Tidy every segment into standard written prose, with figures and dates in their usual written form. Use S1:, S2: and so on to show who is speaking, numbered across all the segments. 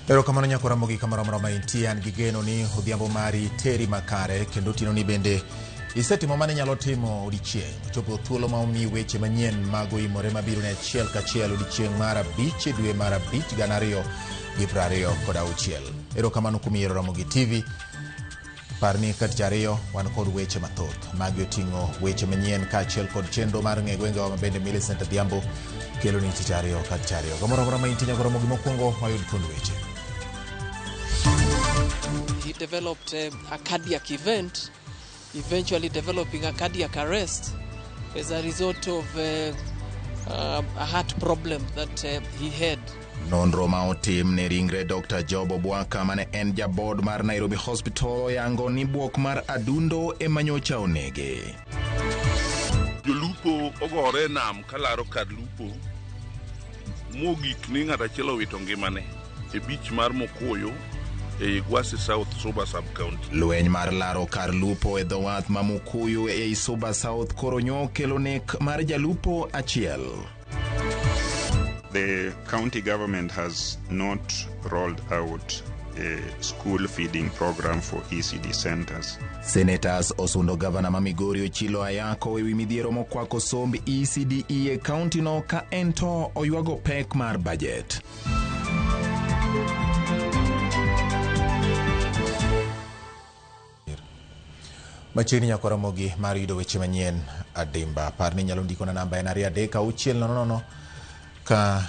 S1: Erokamano nyako Ramogi kamoro amora ma intie, an gi geno ni odhiambo mari teri makare kendo otieno ni bende isetimo mane inyalo timo odiechieng'. Ochopo thuolo ma omi weche manyien mag oimore mabiro ne achiel kachiel odiechieng' mar 5 dwe mar 5 2026. Erokamano kuom yiero Ramogi TV. Par ni ka tich ariyo wan kod weche mathoth. Magi oting'o weche manyien kaachiel kod chenro mar ng'e gwengewa ma bende Millicent Adhiambo kelo ni tich ariyo ka tich ariyo. Kamoro amora ma intie nyaka Ramogi mokwongo wayud thuond weche.
S2: He developed a cardiac event, eventually developing a cardiac arrest as a result of a heart problem that he had.
S1: Nonro ma otim ne ringre Dr. Job Obwaka mane en jabod mar Nairobi Hospital oyango ni buok mar adundo ema nyocha onege.
S3: Jolupo ogore e nam kalaro kar lupo mogik ni ng'at achiel owito ngimane e beach mar Mukuyu ei Gwasi South Suba sub-county.
S1: Lweny mar laro kar lupo e dho wath ma Mukuyu ei Suba South koro nyo kelo nek mar jalupo achiel.
S4: The county government has not rolled out a school feeding program for ECD centers.
S1: Senators osundo gavana ma Migori Ochilo Ayako ewi midhiero mokwako somb ECDE e kaunti no ka en to oywago pek mar budget. Machiegni nyako Ramogi mar yudo weche manyien adimba. Par ni inyalo ndikona namba en 23600 ka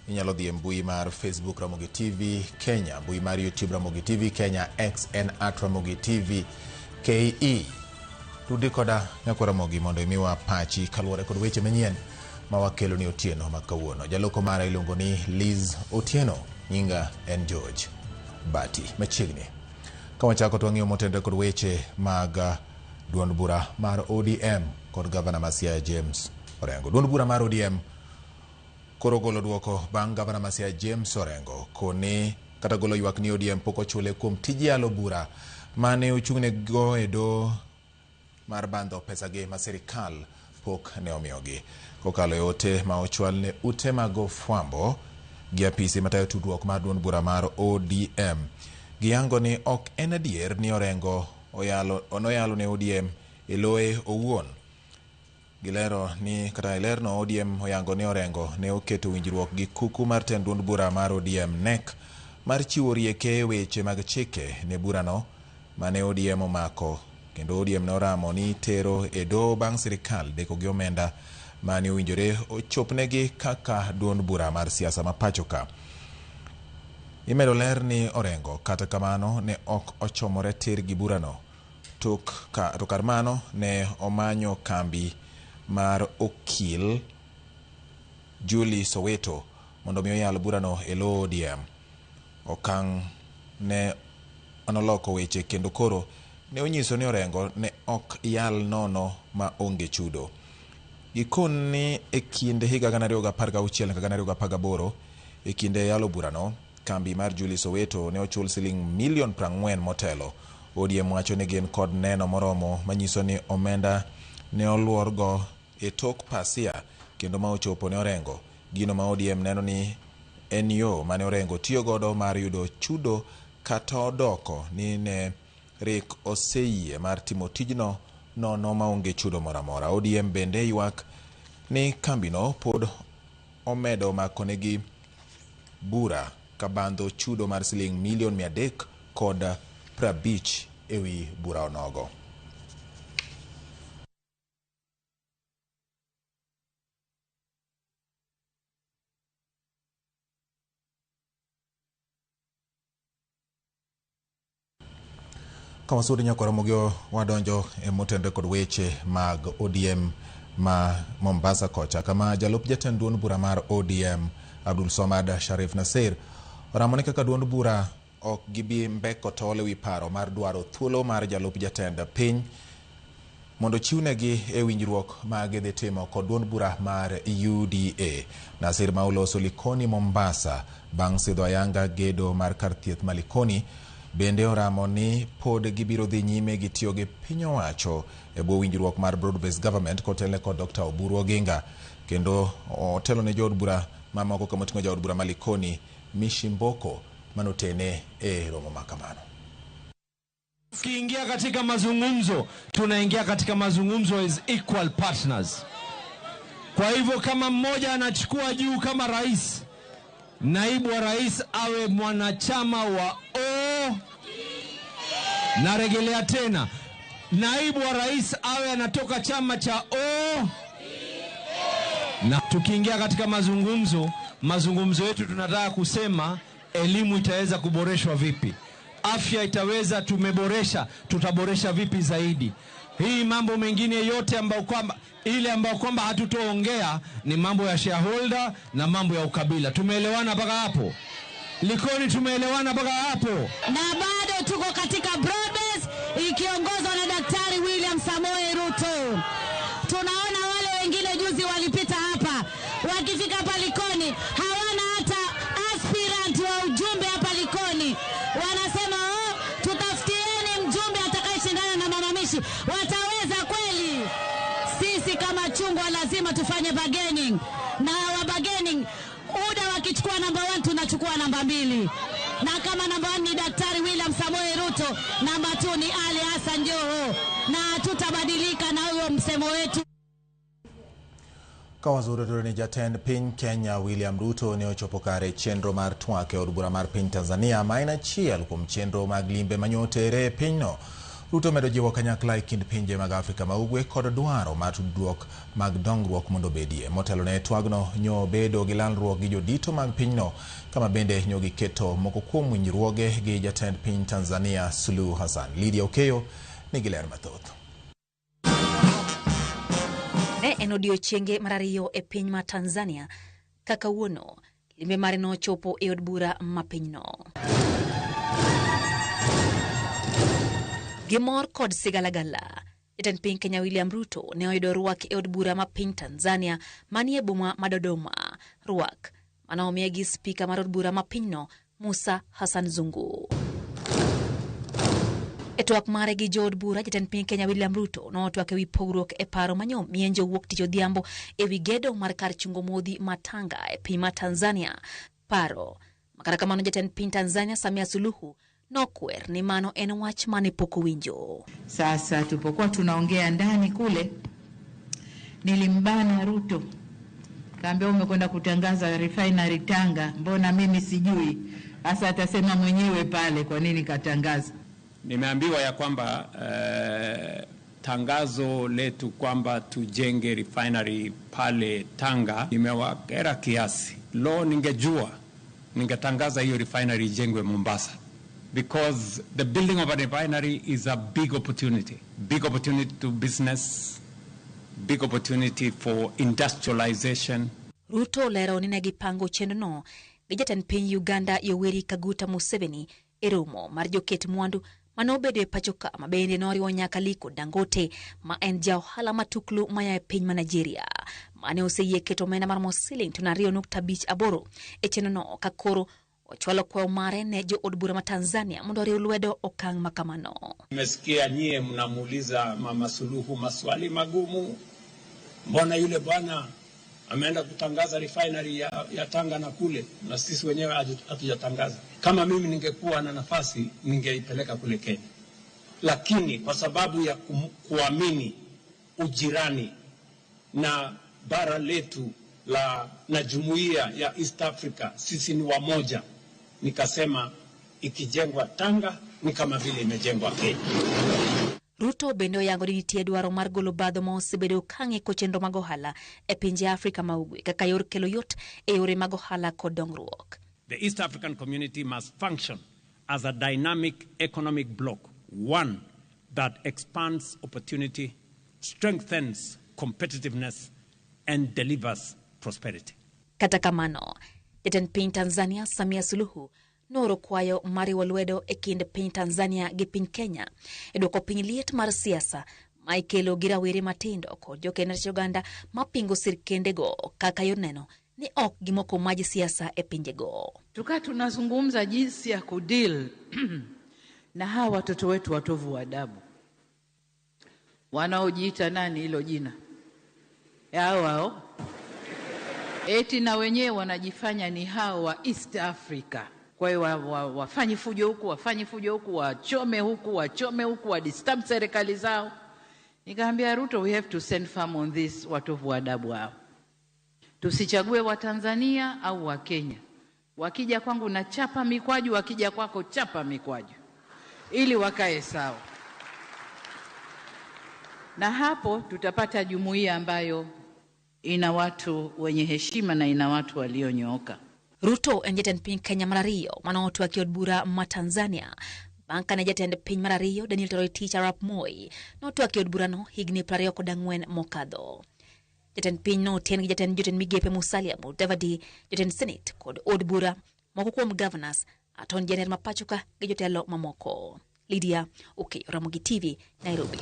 S1: inyalo dhi e mbui mar Facebook Ramogi TV Kenya, mbui mar YouTube Ramogi TV Kenya, X en at Ramogi TV KE. Tudi koda nyako Ramogi mondo imiwa pachi kaluwore kod weche manyien ma wakelo ni otieno ma kawuono. Jaloko mara iluongo ni Liz Otieno, nyinga en George Bati. Machiegni ka wachako to wang'iyo motenore kod weche mag duond bura mar ODM kod gavana ma Siaya James Orengo. Duond bura mar ODM koro golo duoko bang' gavana ma Siaya James Orengo koni kata golo ywak ni ODM pok ochule kuom tij yalo bura mane ochung'ne go e doho mar bandho pesagi ma sirikal pok ne omiyogi. Kokalo e ote ma ochwal ne ute mag fwambo gi apisi matayo tudruok mar duond bura mar ODM, giyango ni ok en adier ni Orengo noyalo ne ODM e loye owuon. Gilero ni kata e lerno ODM oyango ni Orengo ne oketo winjruok gi kuku mar tend duond bura mar ODM NEC mar chiwo rieke e weche mag chike ne burano mane ODM omako kendo ODM ne oramo ni tero e doho bang' sirikal deko gi omenda mane owinjore ochopnegi kaka duond bura mar siasa ma pacho ka. Imedo ler ni Orengo kata kamano ne ok ochomore tir gi burano to kar mano ne omanyo kambi mar okil Julie Soweto mondo mi oyal burano e lo ODM. Okang' ne onoloko weche kendo koro ne onyiso ni Orengo ne ok yal nono ma onge chudo. Gikoni e kind higa 2016 nyaka 2018 e kinde yalo burano, kambi mar Julie Soweto ne ochul siling milion 40 motelo. ODM wacho ni gin kod neno moromo manyiso ni omenda ne oluorgo e tok pasia kendo ma ochopo ne Orengo. Gino ma ODM neno ni en yo mane Orengo tiyo godo mar yudo chudo kata odoko ni ne rik oseyie mar timo tijno nono maonge chudo moro amora. ODM bende ywak ni kambino pod omedo makonegi bura kabandho chudo mar siling milion 350 ewi bura onogo. Ka wasudo nyaka Ramogi wadonjo e motenore kod weche mag ODM ma Mombasa kocha kama jalup jatend duond bura mar ODM Abdul Somad Sharif Nasir oramo ni kaka duond bura ok gibi mbeko tol ewi paro mar dwaro thuolo mar jalup jatend piny mondo chiwnegi e winjruok ma gidhi timo kod duond bura mar UDA. Nasir ma oloso Likoni Mombasa bang' sidho ayanga gedo mar kar thieth ma Likoni bende oramo ni pod gibiro dhi nyime gi tiyo gi piny owacho e bwo winjruok mar Broad Based Government kotelne kod Dr. Oburu Oginga kendo otelo ne jood bura mamoko kamoting'o jaod bura ma Likoni Mishi Mboko manotene e romo makamano.
S5: Tukiingia katika mazungumzo, tunaingia katika mazungumzo as equal partners. Kwa hivyo kama mmoja anachukua juu kama rais, naibu wa rais awe mwanachama wa O. Narejelea tena, naibu wa rais awe anatoka chama cha O. Na tukiingia katika mazungumzo, mazungumzo yetu tunataka kusema elimu itaweza kuboreshwa vipi, afya itaweza, tumeboresha, tutaboresha vipi zaidi. Hii mambo mengine yote ambayo kwamba ile ambayo kwamba hatutoongea ni mambo ya shareholder na mambo ya ukabila. Tumeelewana mpaka hapo? Likoni tumeelewana mpaka hapo?
S6: Na bado tuko katika broad-based ikiongozwa na Daktari William Samoei Ruto. Tunaona wale wengine juzi walipita hapa, wakifika hapa Likoni hawana hata aspirant wa ujumbe hapa Likoni. Wanasema oh, tutafutieni mjumbe atakayeshindana na Mama Mishi. Wataweza kweli? Sisi kama chungwa lazima tufanye bargaining. Na wa bargaining, UDA wakichukua namba 1 tunachukua namba 2. Na kama namba 1 ni Daktari William Samoei Ruto, namba 2 ni Ali Hassan Joho. Na hatutabadilika na huo msemo wetu.
S1: Kawazuri ni jatend piny Kenya William Ruto ne ochopo kare chenro mar twak e od bura mar piny Tanzania ma en achiel kuom chenro mag limbe manyotere e pinyno. Ruto medo jiwo kanyakla e kind pinje mag Afrika ma ugwe kod dwaro mar tudruok mag dongruok mondo obedie. Motelo ne twagno nyo bedo gi lalruok gi jodito mag pinyno, kama bende nyo giketo moko kuom winjruoge gi jatend piny Tanzania Suluhu Hassan. Lydia Okeyo nigi ler mathoth.
S7: Ne en odiochienge mar ariyo e piny ma Tanzania kaka wuono limbe mare nochopo e od bura ma pinyno. Gimor kod sigalagala, jatend piny Kenya William Ruto ne oyudo rwak e od bura ma piny Tanzania manie boma ma Dodoma. Rwak mane omiye gi spika mar od bura ma pinyno Musa Hassan Zungu. E twak mare gi jood bura, jatend piny Kenya William Ruto notwak ewi pogruok e paro manyo mienjo wuok tich odhiambo ewi gedo mar kar chungo modhi ma Tanga e piny ma Tanzania. Paro makata kamano, jatend piny Tanzania Samia Suluhu nokwer ni mano en wach mane pok owinjo.
S8: Sasa tulipokuwa tunaongea ndani kule, nilimbana Ruto, kaambia umekwenda kutangaza refinery Tanga, mbona mimi sijui? Sasa atasema mwenyewe pale kwa nini katangaza.
S9: Nimeambiwa ya kwamba tangazo letu kwamba tujenge refinery pale Tanga imewakera kiasi. Lo, ningejua ningetangaza hiyo refinery ijengwe Mombasa, because the building of a refinery is a big opportunity. Big opportunity to business, big opportunity for industrialization.
S7: Ruto lero ni ne gipango chenrono gi jatend piny Uganda Yoweri Kaguta Museveni e romo mar joket mwandu manobedo e pacho ka, ma bende noriwo nyaka Aliko Dangote ma en ja ohala matuklu maya e piny ma Nigeria mane oseyie keto omenda maromo siling tona 2.58 e chenrono, ka koro ochwalo kwayo mare ne jo od bura ma Tanzania mondo oriw lwedo okang' makamano.
S9: Nimesikia nyie mnamuuliza Mama Suluhu maswali magumu, mbona yule bwana ameenda kutangaza refinery ya Tanga na kule, na sisi wenyewe hatujatangaza. Kama mimi ningekuwa na nafasi ningeipeleka kule Kenya, lakini kwa sababu ya kuamini ujirani na bara letu la na jumuiya ya East Africa, sisi ni wamoja, nikasema ikijengwa Tanga ni kama vile imejengwa Kenya.
S7: Ruto bende oyango ni nitie dwaro mar golo obadho ma osebedo ka ng'iko chenro mag ohala e pinje Afrika ma ugwe kaka yor kelo yot e yore mag ohala kod dongruok.
S9: The East African community must function as a dynamic economic bloc, one that expands opportunity, strengthens competitiveness, and delivers prosperity.
S7: Kata kamano, jatend piny Tanzania Samia Suluhu nooro kwayo mar riwo lwedo e kind piny Tanzania gi piny Kenya e duoko piny liet mar siasa ma ikelo gi rawere matindo kod jokend oganda mapingo sirkendego kaka yor neno ni ok gimoko maj siasa e pinjego.
S8: Tukaa tunazungumza jinsi ya kudeal na hawa watoto wetu watovu wa adabu wanaojiita nani hilo jina hao hao, eti na wenyewe wanajifanya ni hao wa East Africa. Kwa hiyo wafanye fujo huku, wafanye fujo huku, wachome huku, wachome huku, wadisturb serikali zao. Nikaambia Ruto, we have to stand firm on this, watovu wa adabu hao. Tusichague wa Tanzania au wa Kenya. Wakija kwangu na chapa mikwaju, wakija kwako chapa mikwaju, ili wakae sawa. Na hapo tutapata jumuiya ambayo ina watu wenye heshima na ina watu walionyooka.
S7: Ruto en jatend piny Kenya mar ariyo mane otwak e od bura ma Tanzania bang' kane jatend piny mar ariyo Daniel Toroitich arap Moi notwak e od burano higni 24 mokadho. Jatend piny noten gi jatend jotend migepe Musalia Mudavadi, jotend Senate kod od bura, moko kuom governors, Attorney General ma pachoka gi jotelo mamoko. Lydia Okeyo, Ramogi TV, Nairobi.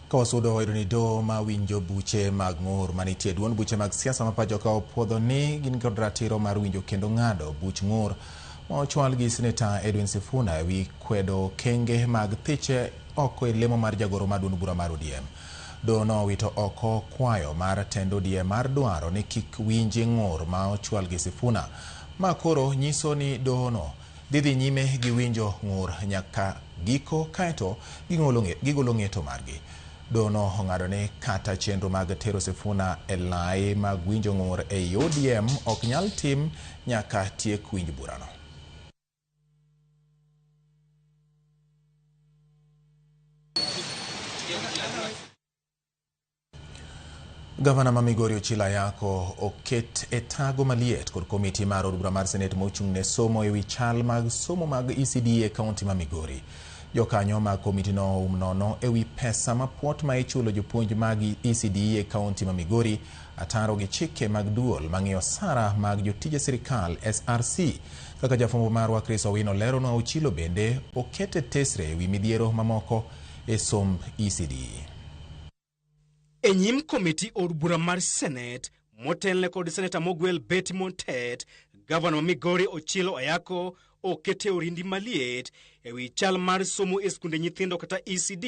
S1: Ka wasudo wayudo ni doho ma winjo buche mag ng'ur manitie duond buche mag siasa ma pacho ka opuodho ni gin kod ratiro mar winjo kendo ng'ado buch ng'ur ma ochwal gi Seneta Edwin Sifuna ewi kwedo okenge mag thiche oko e lemo mar jagoro mar duond bura mar ODM. Doho no owito oko kwayo mar tend ODM mar dwaro ni kik winji ng'ur ma ochwal gi Sifuna, ma koro nyiso ni doho no dhi nyime gi winjo ng'ur nyaka giko kaeto gigolo ng'eto margi. Doho no ong'ado ni kata chenro mag tero Sifuna e lai mag winjo ng'ur ei ODM ok nyal tim nyaka tiek winj burano. Gavana ma Migori Ochilo Ayako oket e tago maliet kod komiti mar od bura mar Senate mochung' ne somo ewi chal mag somo mag ECD e kaunti ma Migori. Jokanyo mag komiti no oum nono ewi pesa mapuot ma ichulo jopuonj mag ECD e kaunti ma Migori ataro gi chike mag duol mang'iyo osara mag jotije sirikal SRC. Kaka jafwambo marwa Chris Owino leronwa, Ochilo bende oket e tesre ewi midhiero mamoko e somb ECD.
S10: E nyim komiti od bura mar Senate motelne kod Seneta mogwel Betty Montet, gavana ma Migori Ochilo Ayako okete orindi maliet ewi chal mar somo e skunde nyithindo kata ECD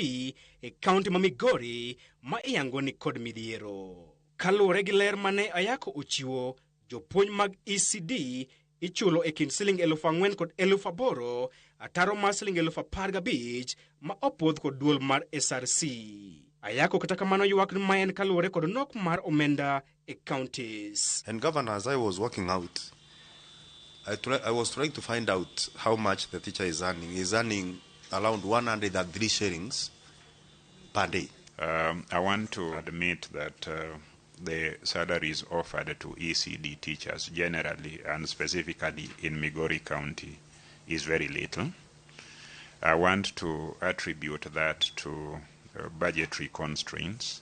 S10: e kaunti ma Migori ma iyango ni kod midhiero. Kaluwore gi ler mane Ayako ochiwo, jopuonj mag ECD ichulo e kind siling 4,000 kod 8,000, ataro mar siling 15,000 ma opuodh kod duol mar SRC. Ayako kata kamano ywak ni ma en kaluwore kod nok mar omenda e counties.
S11: And Governor, as I was working out, I was trying to find out how much the teacher is earning. He's earning around 103 shillings per day.
S4: I want to admit that the salaries offered to ECD teachers generally and specifically in Migori County is very little. I want to attribute that to budgetary constraints.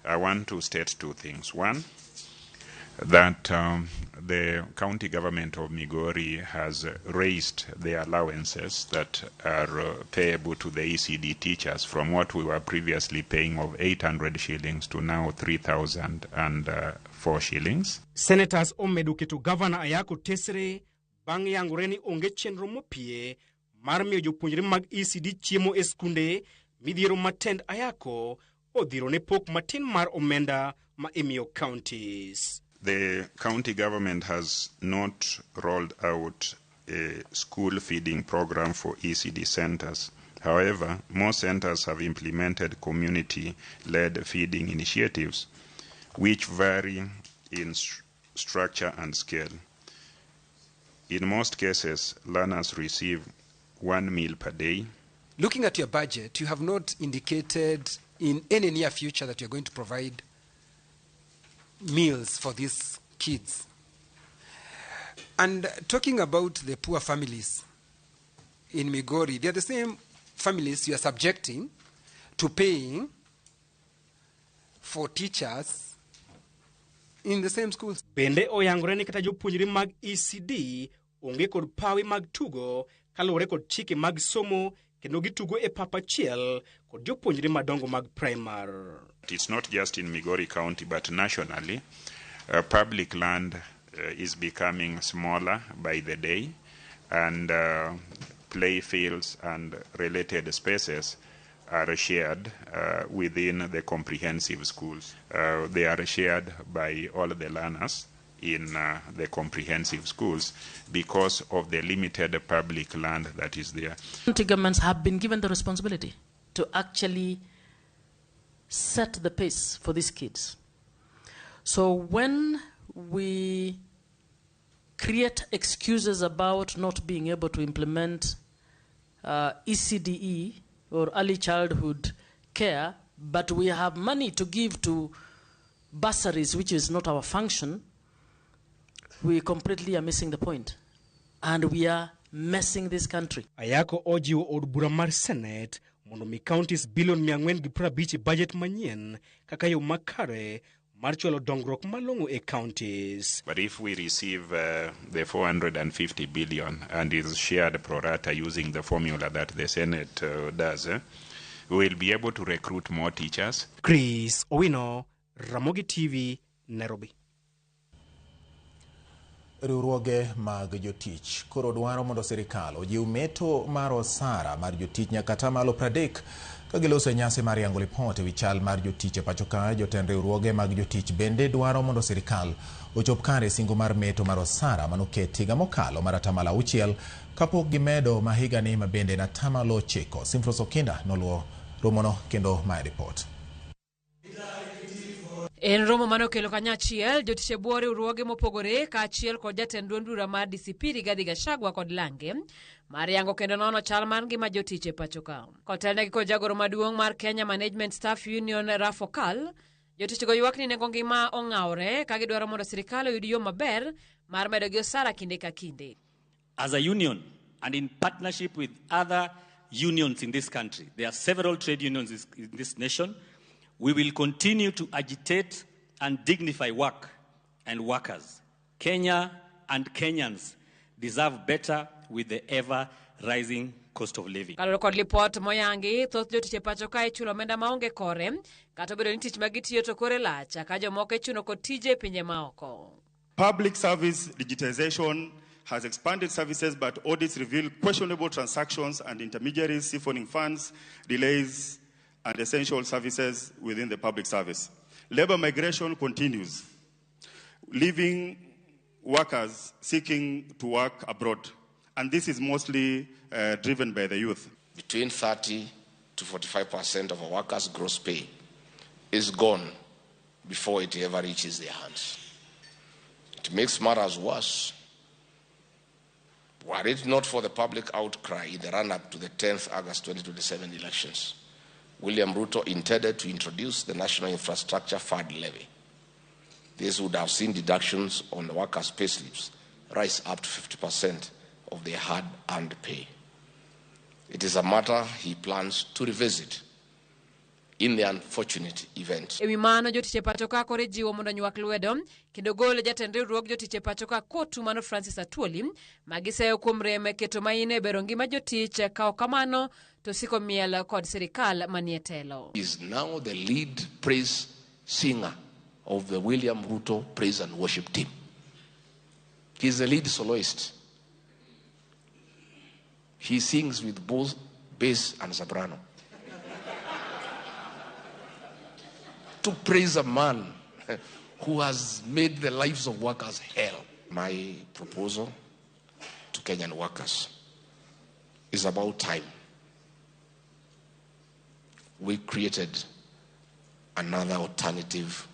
S4: I want to state two things. One, that the county government of Migori has raised the allowances that are payable to the ECD teachers from what we were previously paying of 800 shillings to now 3,004 shillings.
S10: Senators omedo keto Governor Ayako tesre bang' yangore ni onge chenro mopie mar miyo jopuonjre mag ECD chiemo e skunde. Midhiero matend Ayako odhiro ne pok matin mar omenda ma imiyo counties.
S4: The county government has not rolled out a school feeding program for ECD centers. However, more centers have implemented community-led feeding initiatives, which vary in structure and scale. In most cases, learners receive one meal per day.
S12: Looking at your budget, you have not indicated in any near future that you're going to provide meals for these kids. And talking about the poor families in Migori, they are the same families you are subjecting to paying for teachers in the same schools.
S10: Bende oyangore ni kata jopuonjre mag ECD onge kod pawe mag tugo kaluwore kod chike mag somo kendo gitugo e pap achiel kod jopuonjre madongo mag primar.
S4: It's not just in Migori County but nationally, public land is becoming smaller by the day, and play fields and related spaces are shared within the comprehensive schools. They are shared by all the learners in the comprehensive schools because of the limited public land that is there.
S13: County governments have been given the responsibility to actually set the pace for these kids. So when we create excuses about not being able to implement ECDE or early childhood care, but we have money to give to bursaries, which is not our function, we completely are missing the point, and we are messing this country.
S10: Ayako ojiwo od bura mar Senate mondo mi counties bilion 450 e budget manyien kaka yo makare mar chwalo dongruok malong'o e counties.
S4: But if we receive the 450 billion and is shared pro rata using the formula that the Senate does, we will be able to recruit more teachers.
S10: Chris Owino, Ramogi TV, Nairobi.
S1: Riwruoge mag jotich koro dwaro mondo sirikal ojiw meto mar osara mar jotich nyaka atamalo 30 ka giloso e nyasi mar yango lipot ewi chal mar jotich e pacho ka. Jotend riwruoge mag jotich bende dwaro mondo sirikal ochop kare singo mar meto mar osara manoket higa mokalo mar atamalo 6 kapok gimedo ma higani ma bende en atamalo 9. Simfros Okinda noluwo romono kendo mae ripot.
S14: En romo mane okelo kanyachiel jotich e bwo riwruoge mopogore kaachiel kod jatend duond bura mar DCP Rigathi Gachagua kod Lange mar yango kendo nono chal mar ngima jotich e pacho ka. Kotelnegi kod jagoro maduong' mar Kenya Management Staff Union Ralph Okal, jotich go ywak ni nengo ngima ong'awore ka gidwaro mondo sirikal oyud yo maber mar medogi osara kinde ka kinde.
S15: As a union and in partnership with other unions in this country, there are several trade unions in this nation, we will continue to agitate and dignify work and workers. Kenya and Kenyans deserve better with the ever-rising cost of living.
S14: Kaluwore kod lipot moyangi, thoth jotich e pacho ka ichulo omenda maonge kore, kata obedo ni tich ma gitiyo to kore lach, ka jomoko ichuno kod tije e pinje maoko.
S16: Public service digitization has expanded services, but audits reveal questionable transactions and intermediaries siphoning funds, delays, and essential services within the public service. Labor migration continues, leaving workers seeking to work abroad. And this is mostly driven by the youth.
S17: Between 30 to 45% of a worker's gross pay is gone before it ever reaches their hands. It makes matters worse. Were it not for the public outcry in the run-up to the 10th August 2027 elections, William Ruto intended to introduce the National Infrastructure Fund levy. This would have seen deductions on the workers' payslips rise up to 50% of their hard-earned pay. It is a matter he plans to revisit in the unfortunate event.
S14: Ewi mano jotich e pacho ka koro ijiwo mondo onywak lwedo kendo gol jatend riwruog jotich e pacho ka KOTU mano Francis Atwoli magiseyo kuom rem keto maine e bero ngima jotich ka ok kamano to siko miel kod sirikal manie telo.
S17: He is now the lead praise singer of the William Ruto praise and worship team. He is the lead soloist. He sings with both bass and soprano. To praise a man who has made the lives of workers hell. My proposal to Kenyan workers is about time we created another alternative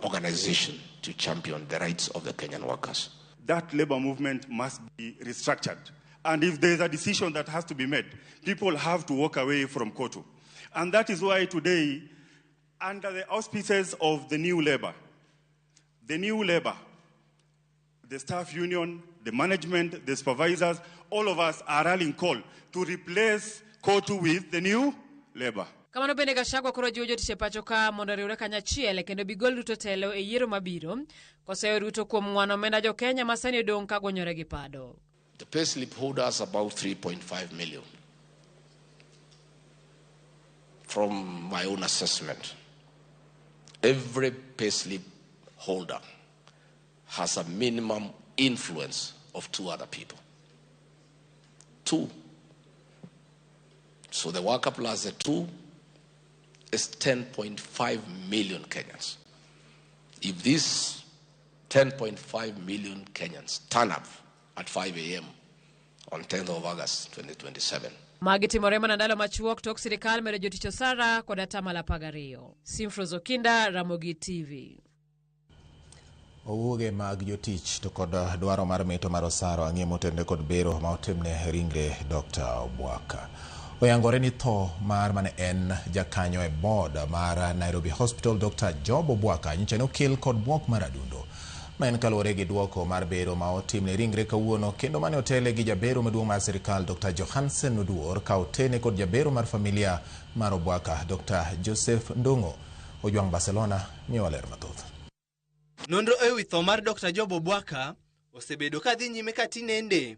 S17: organization to champion the rights of the Kenyan workers.
S16: That labor movement must be restructured. And if there is a decision that has to be made, people have to walk away from KOTU. And that is why today, under the auspices of the new labor, the staff union, the management, the supervisors, all of us are rallying call to replace KOTU with the new labor.
S14: Kamano bende Gachagua koro jiwo jotich e pacho ka mondo oriwre kanyachiel kendo bigol Ruto telo e yiero mabiro koseyo Ruto kuom ng'wano omenda jo Kenya ma sani odong' ka gwonyore gi pado.
S17: The payslip holders about 3.5 million. From my own assessment, every payslip holder has a minimum influence of 2 other people. 2. So the worker plus the 2 is 10.5 million Kenyans. If this 10.5 million Kenyans turn up at 5 a.m. on 10th of August 2027.
S14: Magi timore mana ndalo machuok tok sirikal medo jotich osara kod atamalo 12. Simfros Okinda, Ramogi TV.
S1: Owuoge mag jotich to kod dwaro mar meto mar osara ang'e motenore kod bero ma otimne ringre Dr. Obwaka. Oyangore ni tho mar mane en jakanyo e board mar Nairobi Hospital Dr. Job Obwaka nyocha ne okel kod bwok mar adundo. Ma en kaluwore gi duoko mar bero ma otimne ringre kawuono kendo mane otele gi jabero maduong' mar sirikal Dr. Johansen Oduor ka otene kod jabero mar familia mar Obwaka Dr. Joseph Ndung'u. Ojwang' Barcelona miyowa ler mathoth.
S18: Nonro ewi tho mar Dr. Job Obwaka osebedo ka dhi nyime ka tinende.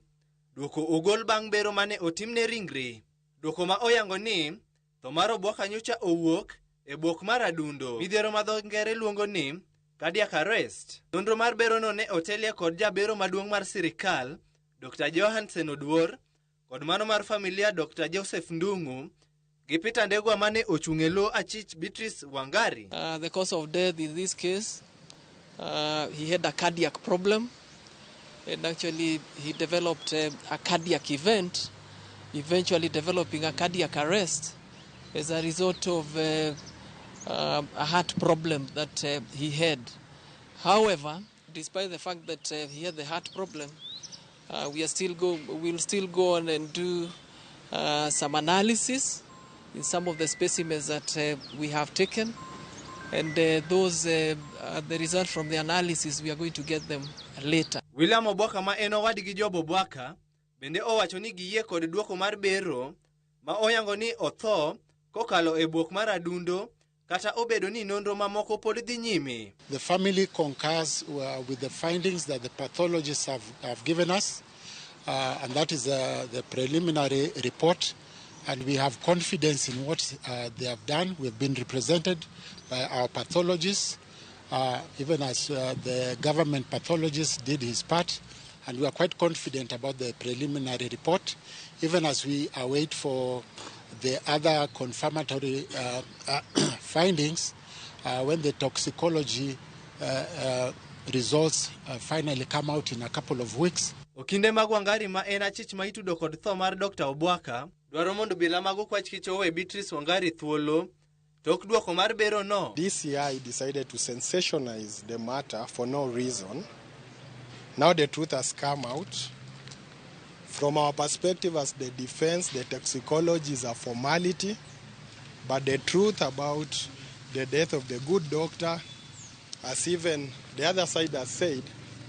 S18: Duoko ogol bang' bero mane otimne ringre. Duoko ma oyango ni tho mar Obwaka nyocha owuok e bwok mar adundo. Midhiero ma dho ngere luongo ni cardiac arrest. Nonro mar berono ne otelie kod jabero maduong' mar sirikal Dr. Johansen Oduor kod mano mar familia Dr. Joseph Ndung'u gi Peter Ndegwa mane ochung' e lo achich Beatrice Wangari.
S2: The cause of death in this case, he had a cardiac problem, and actually he developed a cardiac event, eventually developing a cardiac arrest as a result of a heart problem that he had. However, despite the fact that he had the heart problem, we'll still go on and do some analysis in some of the specimens that we have taken. And the result from the analysis, we are going to get them later.
S18: William Obwaka ma en owadgi Job Obwaka bende owacho ni giyie kod duoko mar bero ma oyango ni otho kokalo e bwok mar adundo kata obedo ni nonro mamoko pod dhi nyime.
S19: The family concurs with the findings that the pathologists have given us, and that is the preliminary report. And we have confidence in what they have done. We have been represented by our pathologists, even as the government pathologist did his part. And we are quite confident about the preliminary report, even as we await for the other confirmatory findings when the toxicology results finally come out in a couple of weeks.
S18: Okinde mag Wangari ma en achich ma itudo kod tho mar Dr. Obwaka dwaro mondo bila mag okwach kich owe Beatrice Wangari thuolo tok duoko mar bero no.
S20: DCI decided to sensationalize the matter for no reason. Now the truth has come out. From our perspective as the defense, the toxicology is a formality, but the truth about the death of the good doctor, as even the other side has said,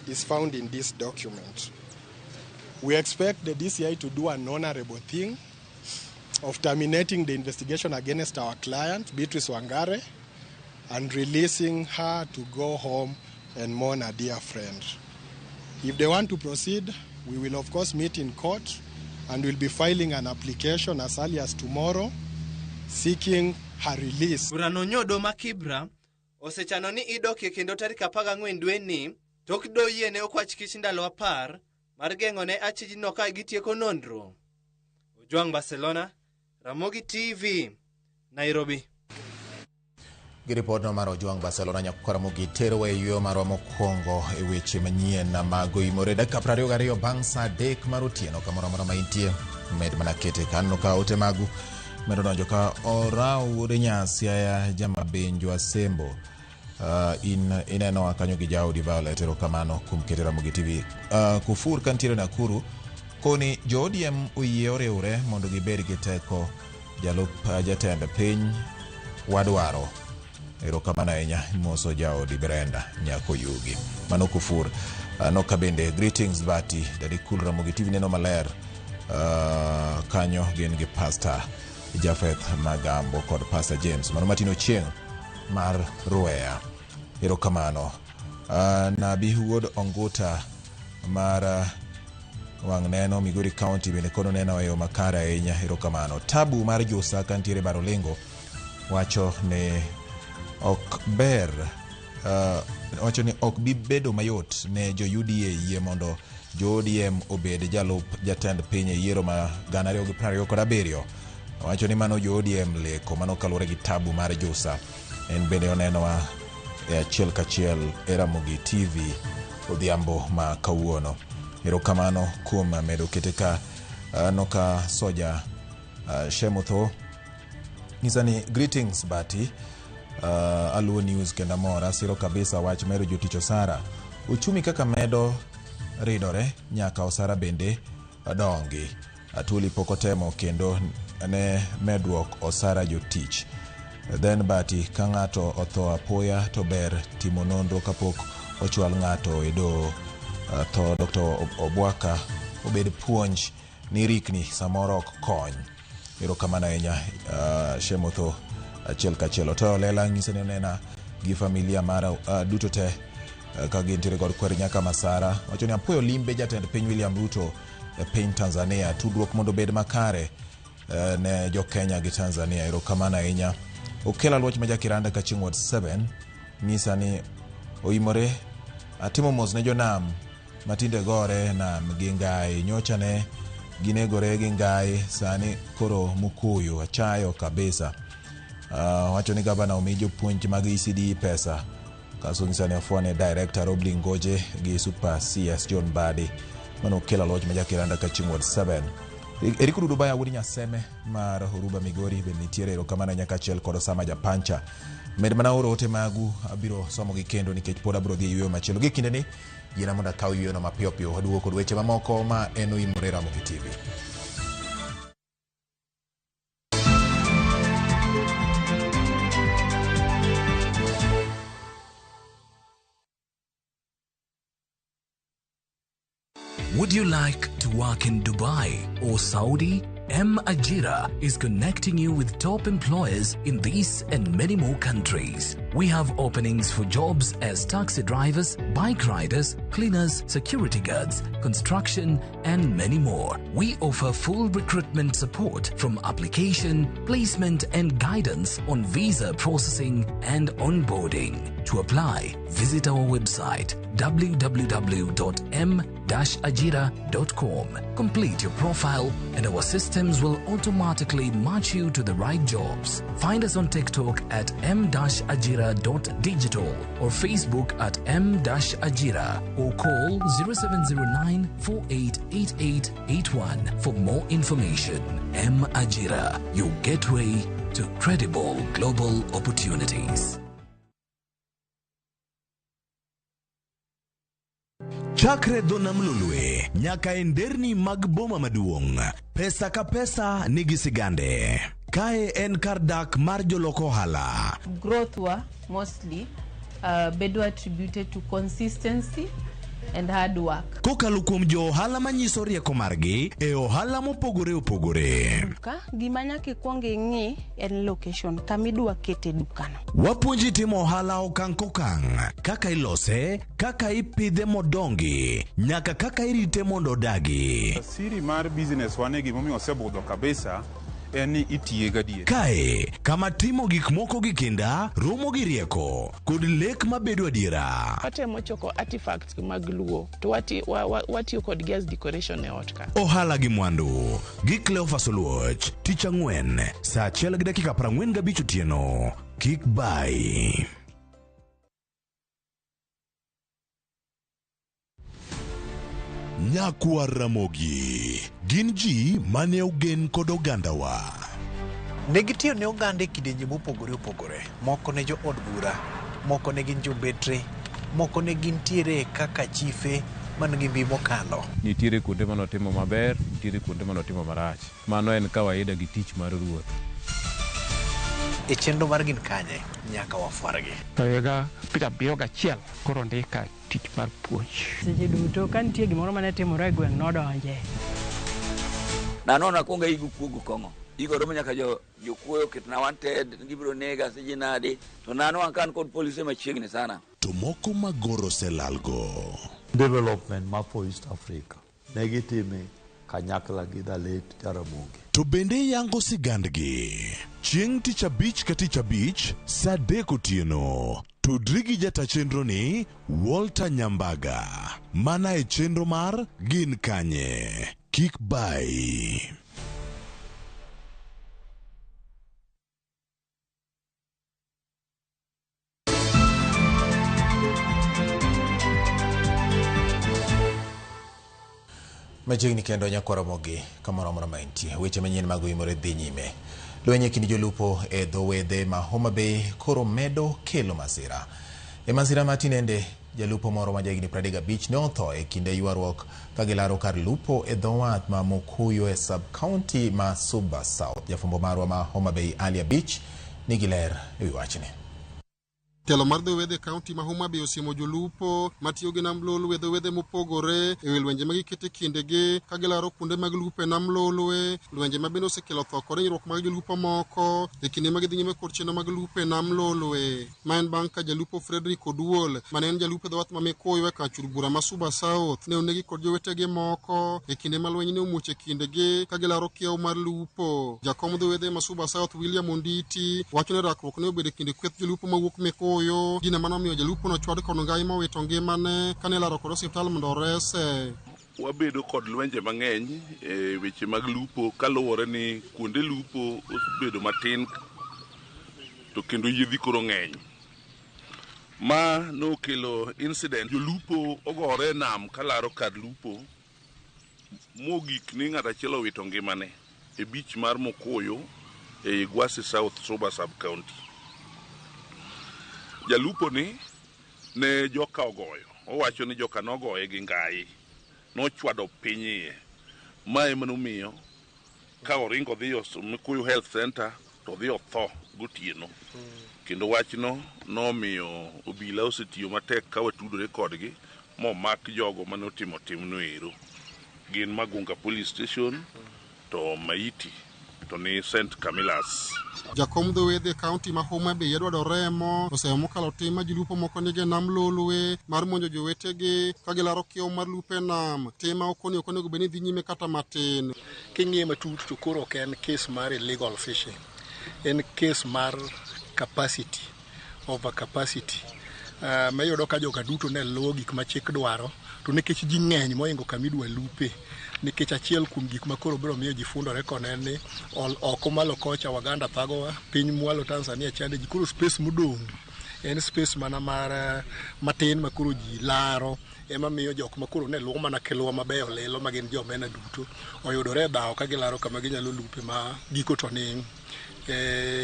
S20: is found in this document. We expect the DCI to do an honorable thing of terminating the investigation against our client, Beatrice Wangari, and releasing her to go home and mourn a dear friend. If they want to proceed, we will of course meet in court and will be filing an application as early as tomorrow seeking her release.
S18: Burano nyodo ma Kibra osechano ni idokie kendo tarik 14 dweni tok do yiene okwach kich ndalo 10 mar geng'o ne achijno ka gitieko nonro. Ojwang Barcelona, Ramogi TV, Nairobi.
S1: Gi ripodno mar Ojwang Barcelona nyaka Ramogi tero e yueyo marwa mokwongo e weche manyien mag oimore dakika 22 bang' saa 3 mar otieno kamoro amora ma intie med mana kete kaneno ka ote magu medo donjo ka Orao wuod Nyasiaya Jamabenjo Asembo. In ineno kanyo gi jaodi Violet, erokamano kuom kete Ramogi TV. Kufur kantiere Nakuru koni jo ODM oyie oriwre mondo gibed gi teko jalup jatend piny wadwaro. Erokamano ahinya moso jaodi Brenda Nyako Yugi. Mano Kufur. Noka bende greetings Bati Daddy Cool Ramogi TV neno maler. Kanyo gin gi Pastor Jafeth Magambo kod Pastor James. Mano Martin Ochieng' mar Ruea. Erokamano. Nabi Wuod Onguta mar wang' neno Migori County bende kono neno e yo makare ahinya. Erokamano. Tabu mar Josa kantiere Barolengo wacho ni ok ber, wacho ni ok bi bedo mayot ne jo UDA yie mondo jo ODM obed jalup jatend piny e yiero ma 2027. Wacho ni mano jo ODM leko, mano kaluwore gi tabu mar Jusa. En bende onenowa e achiel kachiel e Ramogi TV odhiambo ma kawuono. Erokamano kuom medo kete ka noka soja Shemotho nyisa ni greetings Bati aluwo news kendo amor asiro kabisa wach medo jotich osara. Uchumi kaka medo ridore nyaka osara bende dongi. Atuli pok otemo kendo ne medruok osara jotich. Then Bati ka ng'ato otho apoya to ber timo nonro kapok ochwal ng'ato e doho. Tho Dr. Obwaka obed puonj ni rikni samoro ok kony. Erokamano ahinya Shemotho achiel kachiel. Otoyo lela nyise ni onena gi familia mara duto te ka gintiere kod kwer nyaka Masara. Wacho ni apuoyo limbe jatend piny William Ruto e piny Tanzania. Tudruok mondo obed makare ne jo Kenya gi Tanzania. Erokamano ahinya. Okela Luoch ma Jakiranda Kaching Ward 7 nyisa ni oimore atimo mos ne jonam matinde gore nam gi ngai. Nyocha ne ginegore gi ngai, sani koro Mukuyu achayo kabisa. Wacho ni gavana omi jopuonj mag ECD pesa. Kaso nyisa ni afwane director Robley Ngoje gi Super CS John Mbadi. Mano Okela Luoch ma Jakiranda Kaching Ward 7. Eric Rudu Baya wuod Nyaseme mar Oruba Migori bende nitiere. Erokamano ahinya kaachiel kod Osama Japancha. Med mana oro ote magu, abiro somogi kendo nikech pod abiro dhi e yueyo machielo. Gi kindeni, yiena mondo akaw yueyono mapiyo piyo. Waduogo kod weche mamoko ma en Oimore Ramogi TV.
S21: Would you like to work in Dubai or Saudi? M Ajira is connecting you with top employers in these and many more countries. We have openings for jobs as taxi drivers, bike riders, cleaners, security guards, construction, and many more. We offer full recruitment support from application, placement, and guidance on visa processing and onboarding. To apply, visit our website www.m-ajira.com. Complete your profile and our systems will automatically match you to the right jobs. Find us on TikTok at m-ajira.digital or Facebook at m-ajira or call 0709 488881 for more information. M Ajira, your gateway to credible global opportunities.
S22: Chakre dho nam Lolwe nyaka e nderni mag boma maduong', pesa ka pesa nigi sigande. Kae en kar dak mar jolok ohala.
S23: Growth wa mostly bedo attributed to consistency and hard work.
S22: Kokalo kuom jo ohala manyiso rieko margi e ohala mopogore opogore.
S24: Duka, gima nyaka ikwong ing'i en location kama idwa kete dukano.
S22: Wapuonji timo ohala okang' kokang', kaka ilose, kaka ipidhe modongi, nyaka kaka irite mondo odagi.
S25: Siri mar business wane gimomiyo osebudho kabisa en ni itiye gadier.
S22: Kae, kama timo gik moko gi kinda, romo gi rieko, kod lek mabedo adiera.
S26: Watemo choko artifacts mag Luo to watiyo kodgi as decoration e ot ka.
S22: Ohala gi mwandu gi Cleophas Oluoch, tich ang'wen, saa 1:45 otieno. Kik bai. Nyakwar Ramogi gin ji mane ogen kod ogandawa.
S27: Ne gitiyo ne oganda e kidienje mopogore opogore. Moko ne jo od bura, moko ne gin jombetre, moko ne gintiere kaka chife man gi mbi mokalo.
S28: Nitiere kuonde manotimo maber, nitiere kuonde manotimo marach. Mano en kawaida gi tich mar ruoth.
S27: E chenro mar Gin Kanye, nyaka wafwargi.
S29: To higa 71 koro ndika tich mar puonj.
S30: Seche duto ka nitie gimoro mane timore e gweng' nodonje.
S31: Nanono akwongo aigo kuogo kong'o. Igo romo nyaka jokuoyo oketna wanted, gibiro nega siji nadi. To nano an ka an kod polise machiegni sana.
S22: To moko magoro oselalgo.
S32: Development ma for East Africa ne gitime kanyakla gi the late Jaramogi.
S22: To bende yango sigandgi. Chieng' tich abich ka tich abich, saa 3 otieno. Tudri gi jata chenro ni Walter Nyambaga. Mana e chenro mar Gin Kanye. Kik bai.
S1: Machiegni kendo nyakwar Ramogi kamoro amora ma intie. Weche manyien mag Oimore dhi nyime. Lweny e kind jolupo e dho wedhe ma Homa Bay koro medo kelo masira. E masira ma tinende, jalupo moro ma jahigni 35 ne otho e kinde ywaruok ka gilaro kar lupo e dho wath ma Mukuyu e sub-county ma Suba South. Jafwambo marwa ma Homa Bay Ali Abich nigi ler e wi wachni.
S3: Telo mar dho wedhe e kaunti ma Homa Bay osiemo jolupo matiyo gi nam Lolwe dho wedhe mopogore e wi lwenje ma giketo e kindegi ka gilaro kuonde mag lupo e nam Lolwe, lwenje ma bende osekelo tho kod hinyruok mag jolupo moko e kinde ma gidhi nyime kod chenro mag lupo e nam Lolwe. Ma en bang' ka jalupo Fredrick Oduol mane en jalupo e dho wath ma Mikuyu e kar chul bura ma Suba South ne onegi kod jowetegi moko e kinde ma lweny ne omuoch e kindgi ka gilaro kiewo mar lupo. Jakom dho wedhe ma Suba South William Onditi wacho ni rakruok ne obedo e kind kweth jolupo mawuok Mikuyu, gino mane omiyo jalupo no chwad kod ngai mowito ngimane kane ilaro kod osiptal mondo orese.
S4: Wabedo kod lwenje mang'eny e weche mag lupo kaluwore ni kuonde lupo osebedo matin to kendo yiedhi koro ng'eny. Ma nokelo incident, jolupo ogore e nam kalaro kar lupo mogik ni ng'at achiel owito ngimane e beach mar Mukuyu e Gwasi South Suba sub county. Jalupo ni ne joka ogoyo, owacho ni joka nogoye gi ngai, nochwado piny iye. Ma ema nomiyo ka oringo odhi Mikuyu Health Center to odhi otho gotieno. Kendo wachno nomiyo obila osetiyo matek ka watudore kodgi momak jogo mane otimo timno ero. Gin Magunga Police Station to maiti to ni St. Camillus.
S3: Jakom dho wedhe e kaunti ma Homa Bay Edward Oremo oseyo mokalo tim ma jolupo moko nigi e nam Lolwe mar monjo jowetegi ka gilaro kiewo mar lupo e nam, tim ma okoni ok onego bed ni dhi nyime kata matin.
S5: King'iye matut to koro ok en case mar illegal fishing, en case mar capacity, over capacity. Ma iyudo ka joka duto ne luwo gik ma chik dwaro, to nikech ji ng'eny mohingo kama idwa lupe, nikech achiel kuom gik ma koro biro miyo ji fundore kono en ni oko malo kocha Waganda thagowa, piny mwalo Tanzania chande ji, koro space modong' en space mana mar matin ma koro ji laro, ema miyo jok ma koro ne luwo mana kilwa mabeyo lilo ma gin jomena duto oyudore e dhawo ka gilaro kama ginyalo lupe ma giko to ni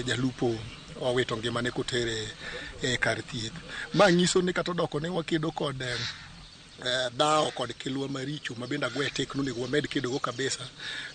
S5: jalupo owito ngimane kotere e kar thieth. Ma nyiso ni kata odoko ni wakedo kod dhawo kod kilwa maricho ma bende agwe tek nonego wamed kedogo kabisa,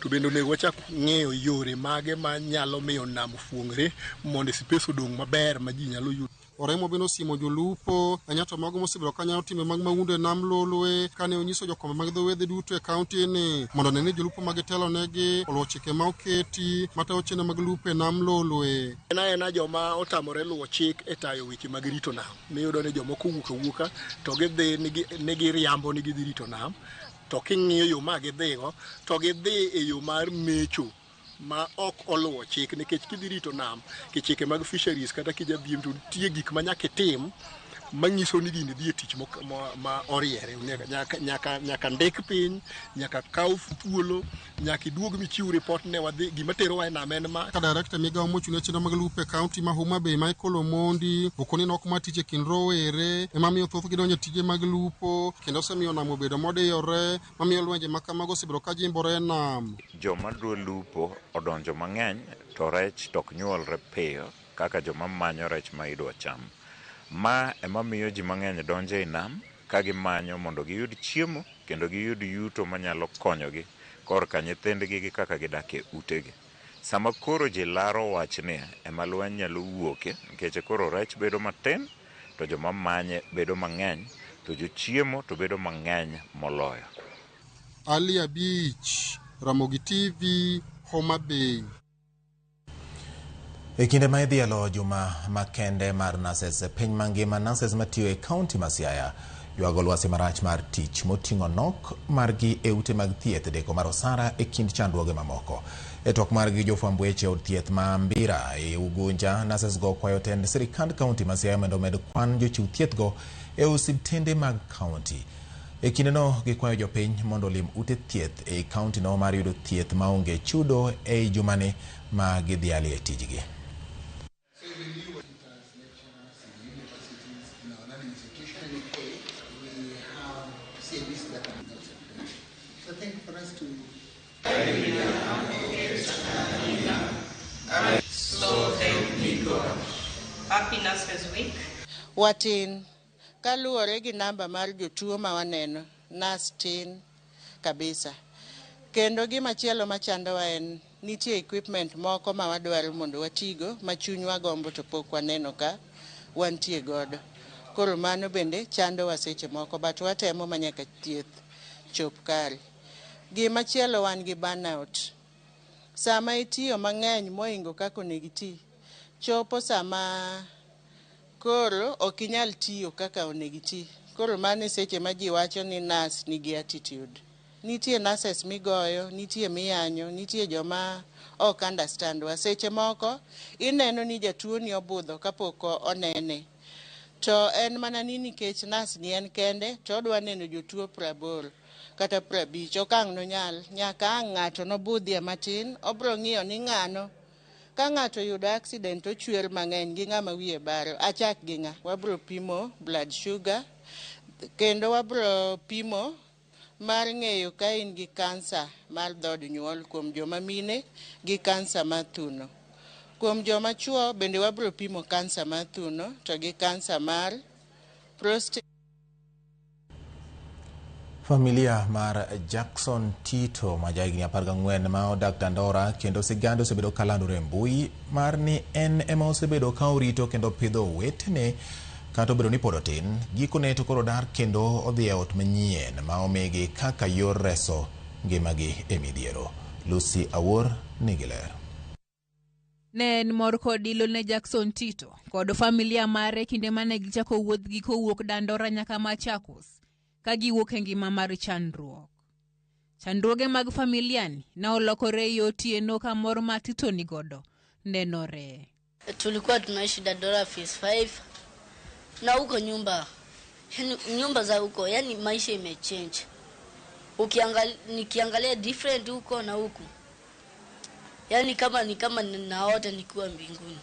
S5: to bende onego wachak ng'iyo yore mage ma nyalo miyo nam fuong're mondo space odong' maber ma ji nyalo yudo.
S3: Oremo bende osiemo jolupo anyato mago mosebedo ka nyalo timbe mag mahundu e nam Lolwe kane onyiso jokombe mag dho wedhe duto e kaunti ni mondo one ni jolupo ma gitelonegi oluwo chike ma oketi matayo chenro mag lupo e nam Lolwe.
S5: En aena joma otamore luwo chik e tayo weche mag rito nam. Miyudo ni jomoko owuok awuoka to gidhi ni giriambo ni gidhi rito nam, to king'iyo yo ma gidhigo to gidhi e yo mar mecho ma ok oluwo chik, nikech kidhi rito nam kichike mag fisheries kata kijabiem to nitie gik ma nyaka itim manyiso ni gini dhi e tich ma oriere. Nyaka ndik piny, nyaka kaw thuolo, nyaka iduog michiw report ne wadhi gima terowa e nam en ma.
S3: Ka director migawo mochung' ne chenro mag lupo e kaunti ma Homa Bay Michael Omondi okoni nok mar tich e kind rowere ema miyo thothgi donjo e tije mag lupo kendo osemiyo nam obedo modiyore mamiyo lwenje ma kamago osebedo ka jimbore e nam.
S6: Joma dwa lupo odonjo mang'eny to rech to ok nyuolre piyo kaka joma manyo rech ma idwa cham. Ma ema miyo ji mang'eny donjo e nam ka gimanyo mondo giyud chiemo kendo giyud yuto manyalo konyogi korka nyithindgi gi kaka gidak e utegi. Sama koro ji laro wachni ema lweny nyalo wuoke nikech koro rech bedo matin to joma manye bedo mang'eny to jochiemo to bedo mang'eny moloyo.
S3: Ali Abich, Ramogi TV, Homa Bay.
S1: E kinde ma idhialo juma makende mar nurses e piny mangima, nurses matiyo e kaunti ma Siaya ywago lwasi marach mar tich moting'o nok margi e ute mag thieth, deko mar osara e kind chandruoge mamoko. E twak margi jofwamb weche e od thieth ma Mbira e Ugunja, nurses go kwayo tend sirikand kaunti ma Siaya mondo omed kwan jochiw thieth go e osiptende mag kaunti. E kindeno gikwayo jopiny mondo olim ute thieth e kaunti no mar yudo thieth maonge chudo ei jumani ma gidhialie tijgi.
S19: rise to
S2: So help me God. Happy Nurses Week.
S7: Watin kaluwore gi namba mar jotuo ma waneno, nas tin kabisa. Kendo gimachielo machandowa en nitie equipment moko ma wadwaro mondo watigo ma chunywa gombo to pok waneno ka wantie godo. Koro mano bende chandowa seche moko but watemo ma nyaka thieth chop kare. Gimachielo wan gi burnout. Sama itiyo mang'eny moingo kaka onego iti, chopo sama koro ok inyal tiyo kaka onego iti. Koro mano e seche ma ji wacho ni nurse nigi attitude. Nitie nurses migoyo, nitie miyanyo, nitie joma ok understand wa. Seche moko ineno ni jatuo ni obudho kapok onene. To en mana ni nikech nurse ni en kende to odwa neno jotuo 80 kata 50 ok ang' nonyal. Nyaka ang' ng'ato nobudhie matin, obro ng'iyo ni ng'ano. Ka ng'ato oyudo accident ochwer mang'eny gi ng'ama wiye baro, achak gi ng'a. Wabro pimo blood sugar, kendo wabro pimo mar ng'eyo ka in gi kansa mar dhood nyuol kuom joma mine gi kansa mar thuno. Kuom joma chuo bende wabro pimo kansa mar thuno to gi kansa mar prostate.
S1: Familia mar Jackson Tito ma jahigni 14 ma odak Dandora kendo sigande osebedo kalandore e mbui mar ni en ema osebedo ka orito kendo pidho owetene kata obedo ni pod otin. Gikone to koro dar kendo odhi e ot manyien ma omigi kaka yor reso ngimagi e midhiero. Lucy Awuor nigi ler.
S8: Ne en mor kod ilo ne Jackson Tito kod familia mare kinde mane gichako wuodhgi kowuok Dandora nyaka Machakos ka giwuok e ngima mar chandruok. Chandruoge mag familia ni ne olokore e otieno ka mor ma Tito nigodo nenore.
S9: Tulikuwa tunaishi Dandora phase 5 na huko nyumba, yani nyumba za huko, yani maisha imechange. Nikiangalia different huko na huku, yani kama ni kama naota nikiwa mbinguni.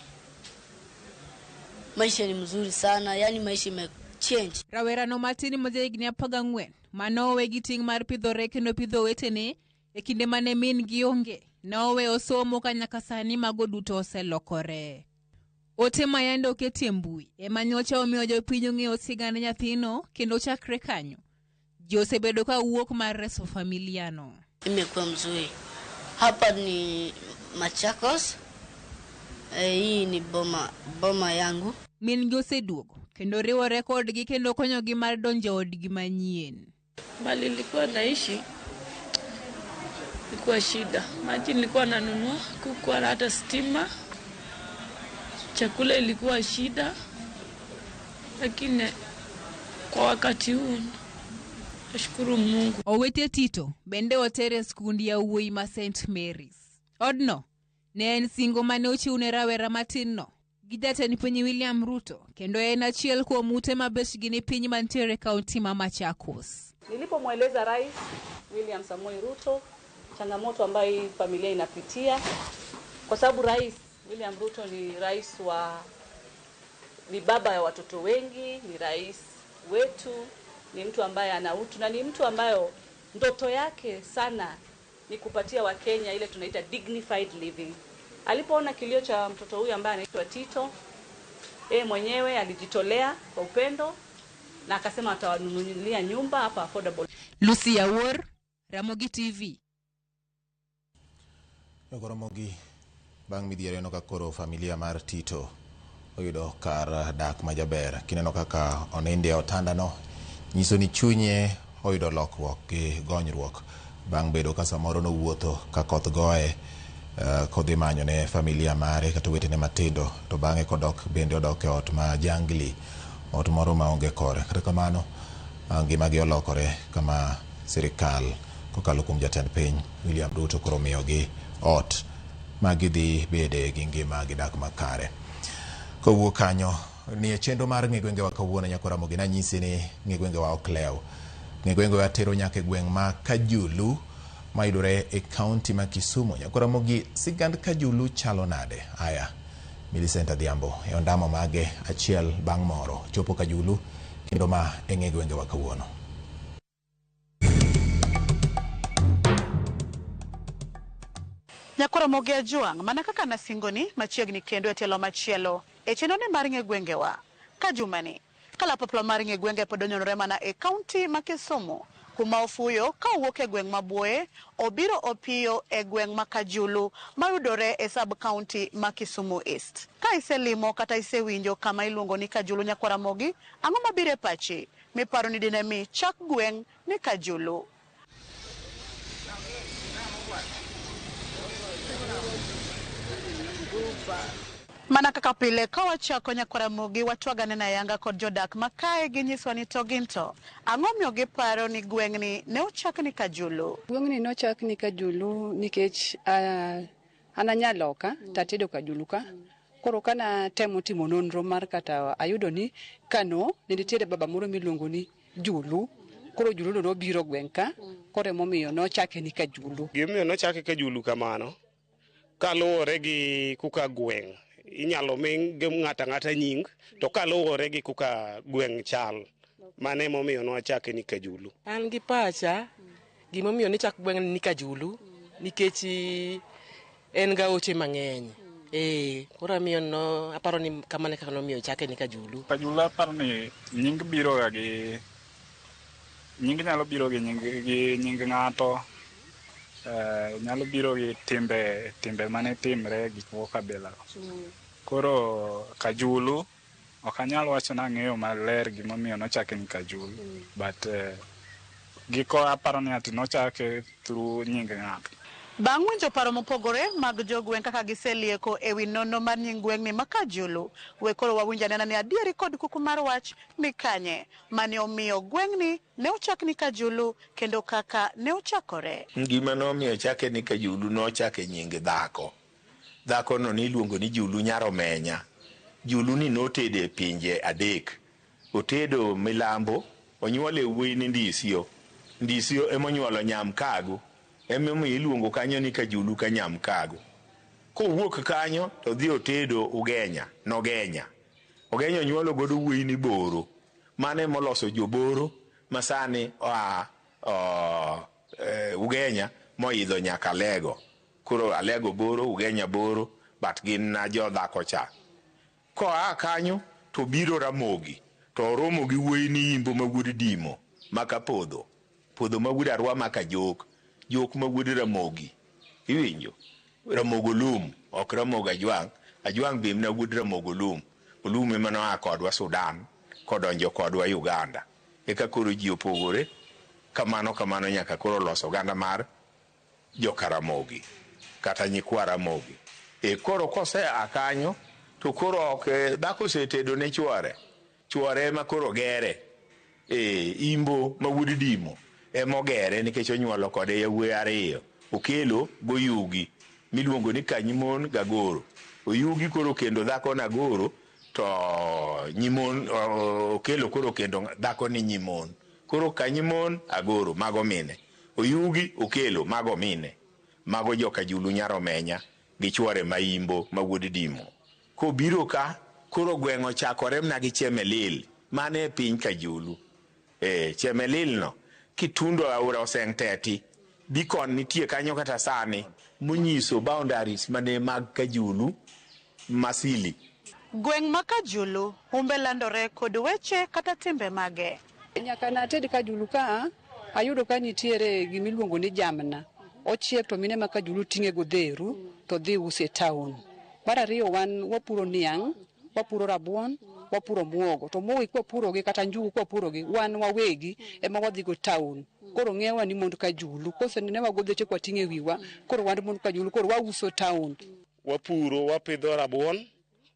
S9: Maisha ni mzuri sana, yani maisha imechange.
S8: Rawera no matin ma jahigni 14 manowe gi ting' mar pidhore kendo pidho owetene e kinde mane min gi onge, nowe osomo ka nyaka sani mago duto oselokore. Ote ma yande oketi e mbui ema nyocha omiyo jopiny ong'eyo sigand nyathino kendo chakre kanyo ji osebedo ka wuok mar reso familia no.
S9: Imekuwa mzuri. Hapa ni Machakos. Hii ni boma yangu.
S8: Min gi oseduogo kendo riwore kodgi kendo konyogi mar donjo odgi manyien.
S10: Mali nilikuwa naishi ilikuwa shida. Maji nilikuwa nanunua, kukuwa na hata stima. Chakula ilikuwa shida. Lakini kwa wakati huu nashukuru Mungu.
S8: Owete Tito bende otere skundi ya wuoyi ma St Mary's. Odno ne en singo mane ochiwne rawera matin no gi jatend piny William Ruto kendo en achiel kuom ute mabechgi ni piny mantiere kaunti ma Machakos.
S11: Nilipomweleza Rais William Samoei Ruto changamoto ambayo hii familia inapitia, kwa sababu Rais William Ruto ni rais wa, ni baba ya watoto wengi, ni rais wetu, ni mtu ambaye ana utu na ni mtu ambayo ndoto yake sana ni kupatia Wakenya ile tunaita dignified living. Alipoona kilio cha mtoto huyu ambaye anaitwa Tito, yeye mwenyewe alijitolea kwa upendo na akasema atawanunulia nyumba hapa affordable.
S8: Lucy Awuor, Ramogi TV.
S1: Ramogi bang' midhiero eno ka koro familia mar Tito oyudo kar dak majaber. Kineno kaka oninde e otandano nyiso ni chunye oyudo lokruok gi gonyruok bang' bedo ka samoro nowuotho ka koth goye kodhi manyo ne familia mare kata owetene matindo, to bang'e kodok bende odok e ot ma jangli, ot moro maonge kore. Kata kamano ngimagi olokore kama sirikal kokalo kuom jatend piny William Ruto koro miyogi ot ma gidhi bede gi ngima gidak makare. Kowuok kanyo ni e chenro mar ng'e gwengewa kawuono nyaka Ramogi nanyisi ni ng'e gwengewa ok lew. Ng'e gwengewa tero nyaka e gweng' ma Kajulu mayudore e kaunti ma Kisumu. Nyaka Ramogi, sigand Kajulu chalo nade? Aya, Millicent Adhiambo e ondamo mage achiel bang' moro chopo Kajulu kendo ma e ng'e gwengewa kawuono.
S12: Nyakwar Ramogi Ajwang', mana kaka nasingoni, machiegni kendo e tielo machielo e chenroni mar Ng'e Gwengewa. Ka jumani, kalapapla mar Ng'e Gwenge pod onyonore mana e kaunti ma Kisumu, kuma ofuyo ka owuok e gweng' ma Buoye, obiro opiyo e gweng' ma Kajulu mayudore e sub kaunti ma Kisumu East. Ka iselimo kata isewinjo kama iluongo ni Kajulu Nyakwar Ramogi, ang'o mabiro e pachi miparo ni dine mi chak gweng' ni Kajulu? Mana kaka pile ka wachako Nyakwar Ramogi watwagane na ayanga kod jodak ma kae ginyiswa ni to gin to ang'o miyo giparo ni gweng'ni ne ochak ni Kajulu.
S13: Gweng'ni nochak ni Kajulu nikech an anyaloka to atedo Kajulu ka. Koro kana temo timo nonro mar kata ayudo ni Kano ne nitiere baba moro miluongo ni Julu. Koro Julu no nobiro gweng' ka, koro emomiyo nochake ni Kajulu.
S14: Gimomiyo nochake Kajulu kamano, kaluwore gi kuka gweng' inyalo mi ng'ato ang'ata nying, to kaluwore gi kuka gweng' chal, mano emomiyo nwachake ni Kajulu.
S15: An gi pacha, gimomiyo nichak gweng' ni Kajulu, nikech en gaoche mang'eny. Koro amiyo no, aparo ni kamano e kaka nomiyo chake ni Kajulu.
S16: Kajulu aparo ni nying biro ga gi, nying nyalo biro gi nying, gi nying ng'ato, nyalo biro gi timbe mane timre, gik moko kabila. Koro Kajulu, ok anyal wacho ni ang'eyo maler gimomiyo nochake ni Kajulu, but giko aparo ni ati nochake through nying ng'ato.
S12: Bang' winjo paro mopogore mag jogweng' kaka giselieko e wi nonro mar nying gweng'ni ma Kajulu, we koro wawinj anena ni adieri kod kuku mar wach ni kanye mane omiyo gweng'ni ne ochak ni Kajulu kendo kaka ne ochakore.
S17: Gima nomiyo chake ni Kajulu nochake nying dhako. Dhako no niluongo ni Julu Nyaromenya. Julu ni notedo e pinje adek. Otedo Milambo, onyuole wuoyi ni Ndisio. Ndisio emonyuolo Nyamkago. Emomiyo iluongo kanyo ni Kajulu ka Nyamkago. Kowuok kanyo to dhi otedo Ugenya, Nogenya. Ogenya onyuolo godo wuoyi ni Boro. Mano emoloso joboro masani oa Ugenya moidho nyaka Alego. Koro Alego Boro, Ugenya Boro, but gin na jodhako cha. Koa kanyo to biro Ramogi, to oromo gi wuoyi ni Imbo ma wuod Dimo, ma Kapodho. Podho ma wuod Arwa ma Kajok, Jok ma wuod Ramogi. Iwinjo? Ramogo Lum, ok Ramogo Ajwang'. Ajwang' be mana wuod Ramogo Lum. Olum ema noa kodwa Sudan, kodonjo kodwa Uganda. Eka koro ji opogore, kamano kamano nyaka koro loso oganda mar joka Ramogi, kata nyikwa Ramogi. Koro kosea kanyo, to koro ok, dhako osetedo ne chwore. Chwore ema koro gere. Imbo ma wuod Dimo ema ogere nikech onyuolo kode yawuoyi ariyo. Okelo goyugi miluongo ni Kanyimon gagoro. Oyugi koro kendo dhako nagoro to nyimon okelo koro kendo dhako ni nyimon. Koro Kanyimon agoro mago mine. Oyugi okelo mago mine. Mago joka Julu Nyaromenya gi chwore ma Imbo ma wuod Dimo. Kobiro ka koro gweng' ochakore mana gi Chemelil mane e piny Kajulu. Chemelil no kitundo aora Oseng'teti beacon nitie kanyo kata sani monyiso boundaries mane mag Kajulu Masili.
S12: Gweng' ma Kajulu humbe landore kod weche kata timbe mage.
S13: Nyaka nated Kajulu ka ayudo ka nitiere gimiluongo ni jamna. Ochiek to mine ma Kajulu ting'e godheru to dhi use e town. Mar ariyo wan wapuro niang', wapuro rabuon, wapuro muogo. To muogo kwapurogi kata njugu kwapurogi, wan wawegi ema wadhi go town. Koro ng'ewa ni mond Kajulu. Kosenewa godheche kwating'e e wiwa, koro wan mond Kajulu, koro wauso town.
S14: Wapuro, wapidho rabuon,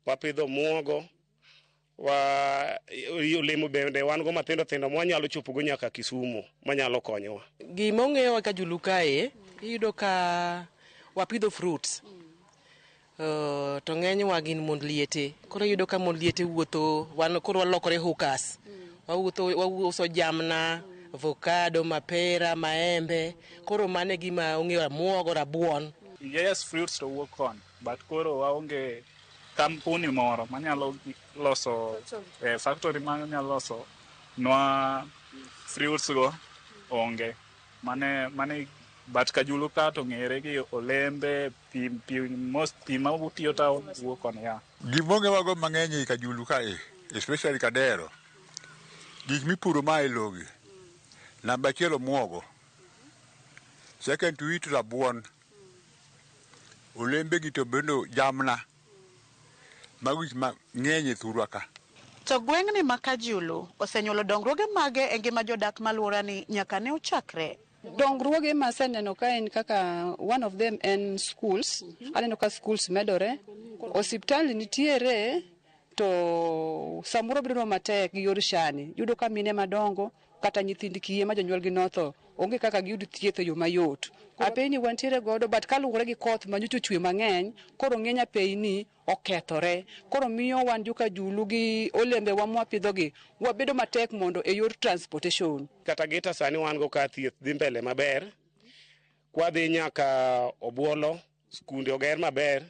S14: wapidho muogo, wa olemo bende wan go mathindo thindo mwanyalo chopogo nyaka Kisumu manyalo konyowa.
S15: Gima ong'eyowa Kajulu kae, iyudo ka wapidho fruits. To ng'enywa gin mond liete. Koro iyudo ka mond liete wuotho, wan koro walokore hookers. Wawuotho, wauso jamna, avocado, mapera, maembe. Koro mano e gima ong'eyo, muogo, rabuon.
S16: Yes, fruits to wuok koni, but koro waonge kampuni moro manyalo loso, factory manyalo loso nwa fruits go onge. Mane But Kajulu ka to ng'ere gi olembe, pi, pi, most pi ma utiyo town wuok koni ya.
S18: Gima wago mang'eny ei Kajulu kae, especially Kadero, gik mipuro ma e logi. Namba achiel omuogo. Second to it rabuon. Olembe gi to bende jamna. Mago gik mang'eny e thurwa ka.
S12: To gweng'ni ma Kajulu osenyuolo dongruoge mage e ngima jodak maluorani nyaka ne ochakre.
S13: Dongruoge ma aseneno ka en kaka one of them en schools. Aneno ka schools medore. Osiptal nitiere to samoro bedo matek gi yor shani. Yudo ka mine madongo kata nyithind kiye ma jonyuolgi notho onge kaka giyud thieth e yo mayot. Apeyni wantiere godo but kaluwore gi koth manyocha ochwe mang'eny, koro ng'eny apeyni okethore. Koro miyo wan joka Julu gi olembewa mwapidhogi wabedo matek mondo e yor transportation.
S14: Kata Gita sani wan go ka thieth dhi mbele maber. Kwadhi nyaka Obuolo, skunde oger maber.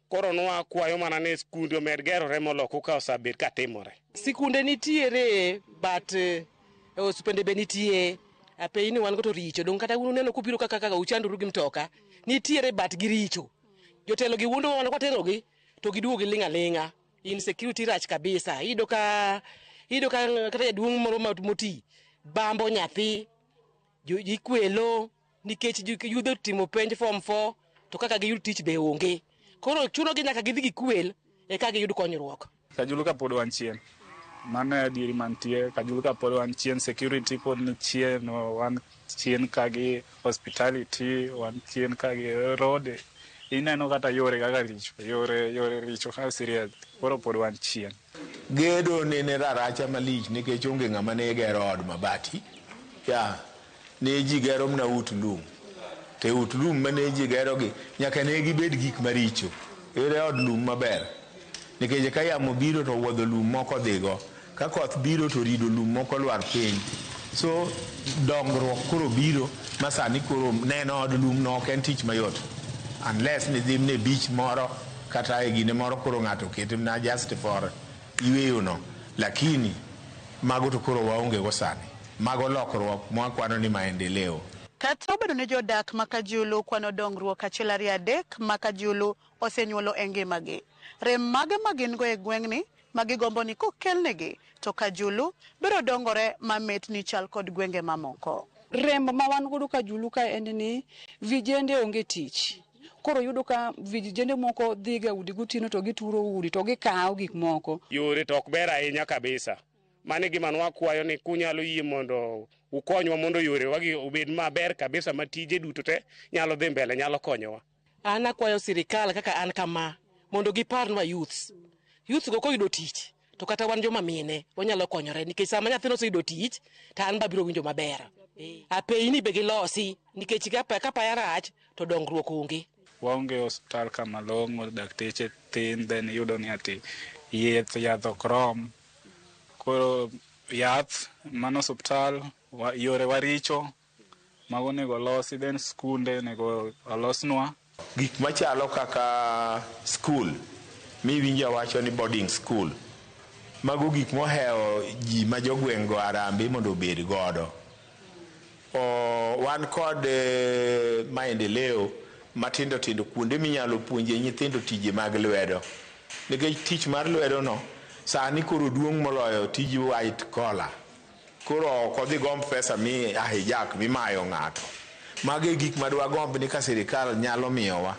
S14: Koro nwakwayo mana ni skunde omed gerore molo koka osebet ka timore.
S15: Sikunde nitiere but osiptende be nitie. Apeyni wan go to richo. Dong' kata un uneno kubiro kaka kaka uchandoru gi mtoka. Nitiere but giricho. Jotelo gi wuondowa mana kwaterogi to giduogo giling' aling'a. Insecurity rach kabisa. Iyudo ka kata jaduong' moro moti bambo nyathi, ikwelo nikech yudho timo penj form 4 to kaka giyud tich be onge. Koro chunogi nyaka gidhi gikwel eka giyud konyruok.
S16: Kajulu ka pod wan chien. Mano e adieri mantie. Kajulu ka pod wan chien, security pod ni chien, wan chien ka gi hospitality, wan chien ka gi road. Ineno kata yore kaka richo, yore richo ka serious. Koro pod wan chien.
S17: Gedo nene raracha malich nikech onge ng'ama ne gero od mabati. Ya, ne ji gero mana ut lum. To ut lum mane ji gerogi nyaka ne gibed gik maricho. Ere od lum maber? Nikech ka yamo biro to wuodho lum moko dhigo. Ka koth biro to rido lum moko lwar piny. So dongruok koro biro ma sani koro neno od lum no ok en tich mayot. Unless ni dhi ne beach moro kata e gine moro koro ng'ato okete na just for yweyo no. Lakini mago to koro waonge go sani. Mago lokruok mwakwano ni maendeleo.
S12: Kata obedo ni jodak ma Kajulu kwano dongruok 1 2 3 ma Kajulu osenyuolo e ngimagi. Rem mage ma gin go e gweng'ni ma gigombo ni kokelnegi to Kajulu biro dongore mamit ni chal kod gwenge mamoko.
S13: Rem ma wan godo Kajulu ka en ni vijende onge tich. Koro yudo ka vijende moko dhiga udi gotieno to gituro udi to gikawo gik moko.
S14: Yore to ok ber ahinya kabisa. Mano e gima nwakwayo ni kunyalo yie mondo ukonywa mondo yore wagi obed maber kabisa ma tije duto te nyalo dhi mbele, nyalo konyowa.
S15: An akwayo sirikal kaka an kama mondo giparnwa youths. Youths go koyudo tich to kata wan joma mine wanyalo konyore nikech sama nyathino oseyudo tich to an be abiro winjo maber. Apeyni be gilosi nikech ka paya rach to dongruok onge.
S16: Waonge osiptal kama long'o, dakteche thin, then iyudo ni ati yath ok rom. Koro yath mano osiptal, yore waricho mago onego olosi, then skunde onego olosnwa.
S17: Gik machalo kaka skul miwinjo awacho ni boarding school, mago gik mohewo ji ma jogweng' go arambe mondo obed godo. Wan kod maendeleo matindo tindo kuonde minyalo puonje nyithindo tije mag lwedo. Nikech tich mar lwedo no sani koro duong' moloyo tij white collar. Koro ok odhi gomb pesa mi hijack mimayo ng'ato. Mago e gik madwagomb ni ka sirikal nyalo miyowa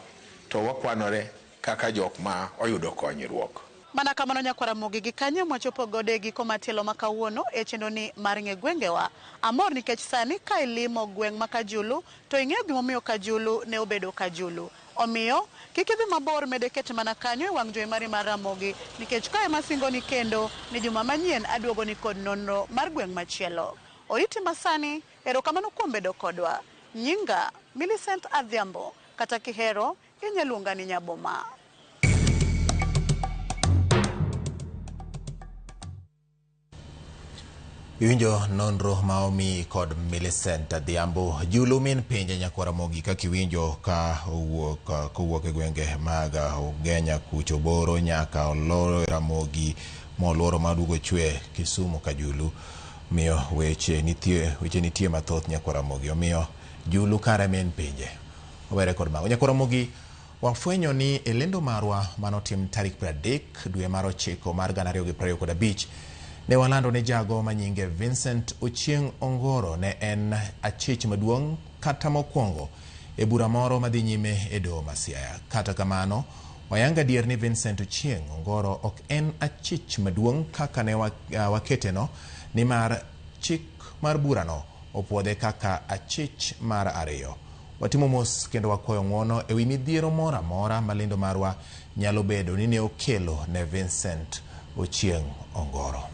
S17: to wakwanore kaka jok ma oyudo konyruok.
S12: Mana kamano nyakwara Ramogi gi kanyo mwachopo godo e giko mar tielo ma kawuono e chenro ni mar ng'e gwengewa. Amor nikech sani ka ilimo gweng' ma Kajulu to ing'eyo gimomiyo Kajulu ne obedo Kajulu. Omiyo kik idhi mabor, mede ket mana kanyo e wang' jowi mari mar Ramogi nikech ka ema singoni kendo ni juma manyien aduogo ni kod nonro mar gweng' machielo. Oriti masani, erokamano kuom bedo kodwa. Nyinga Millicent Adhiambo, kata kihero inyalo luonga ni Nyaboma.
S1: Iwinjo nonro ma omi kod Millicent Adhiambo. Julu min pinje nyakwara Ramogi kaka iwinjo ka owuok e gwenge mag Ugenya kucho Boro nyaka Oloro Ramogi moluoro maduogo chwe Kisumu Kajulu. Miyo weche nitie mathoth nyakwara Ramogi. Omiyo Julu kare min pinje. Wawere kod mago. Nyakwa Ramogi, wafwenyo ni e lendo marwa manotim tarik 30 dwe mar 9 mar 2025 ne walando ne jago manyinge Vincent Ochieng Ongoro ne en achich maduong' kata mokwongo e bura moro madhi nyime e doho ma Siaya. Kata kamano, wayanga adier ni Vincent Ochieng Ongoro ok en achich maduong' kaka ne waketeno, nimar chik mar burano opuodhe kaka achich mar ariyo. Watimo mos kendo wakwayo ng'uono e wi midhiero moro amora ma lendo marwa nyalo bedo ni ne okelo ne Vincent Ochieng Ongoro.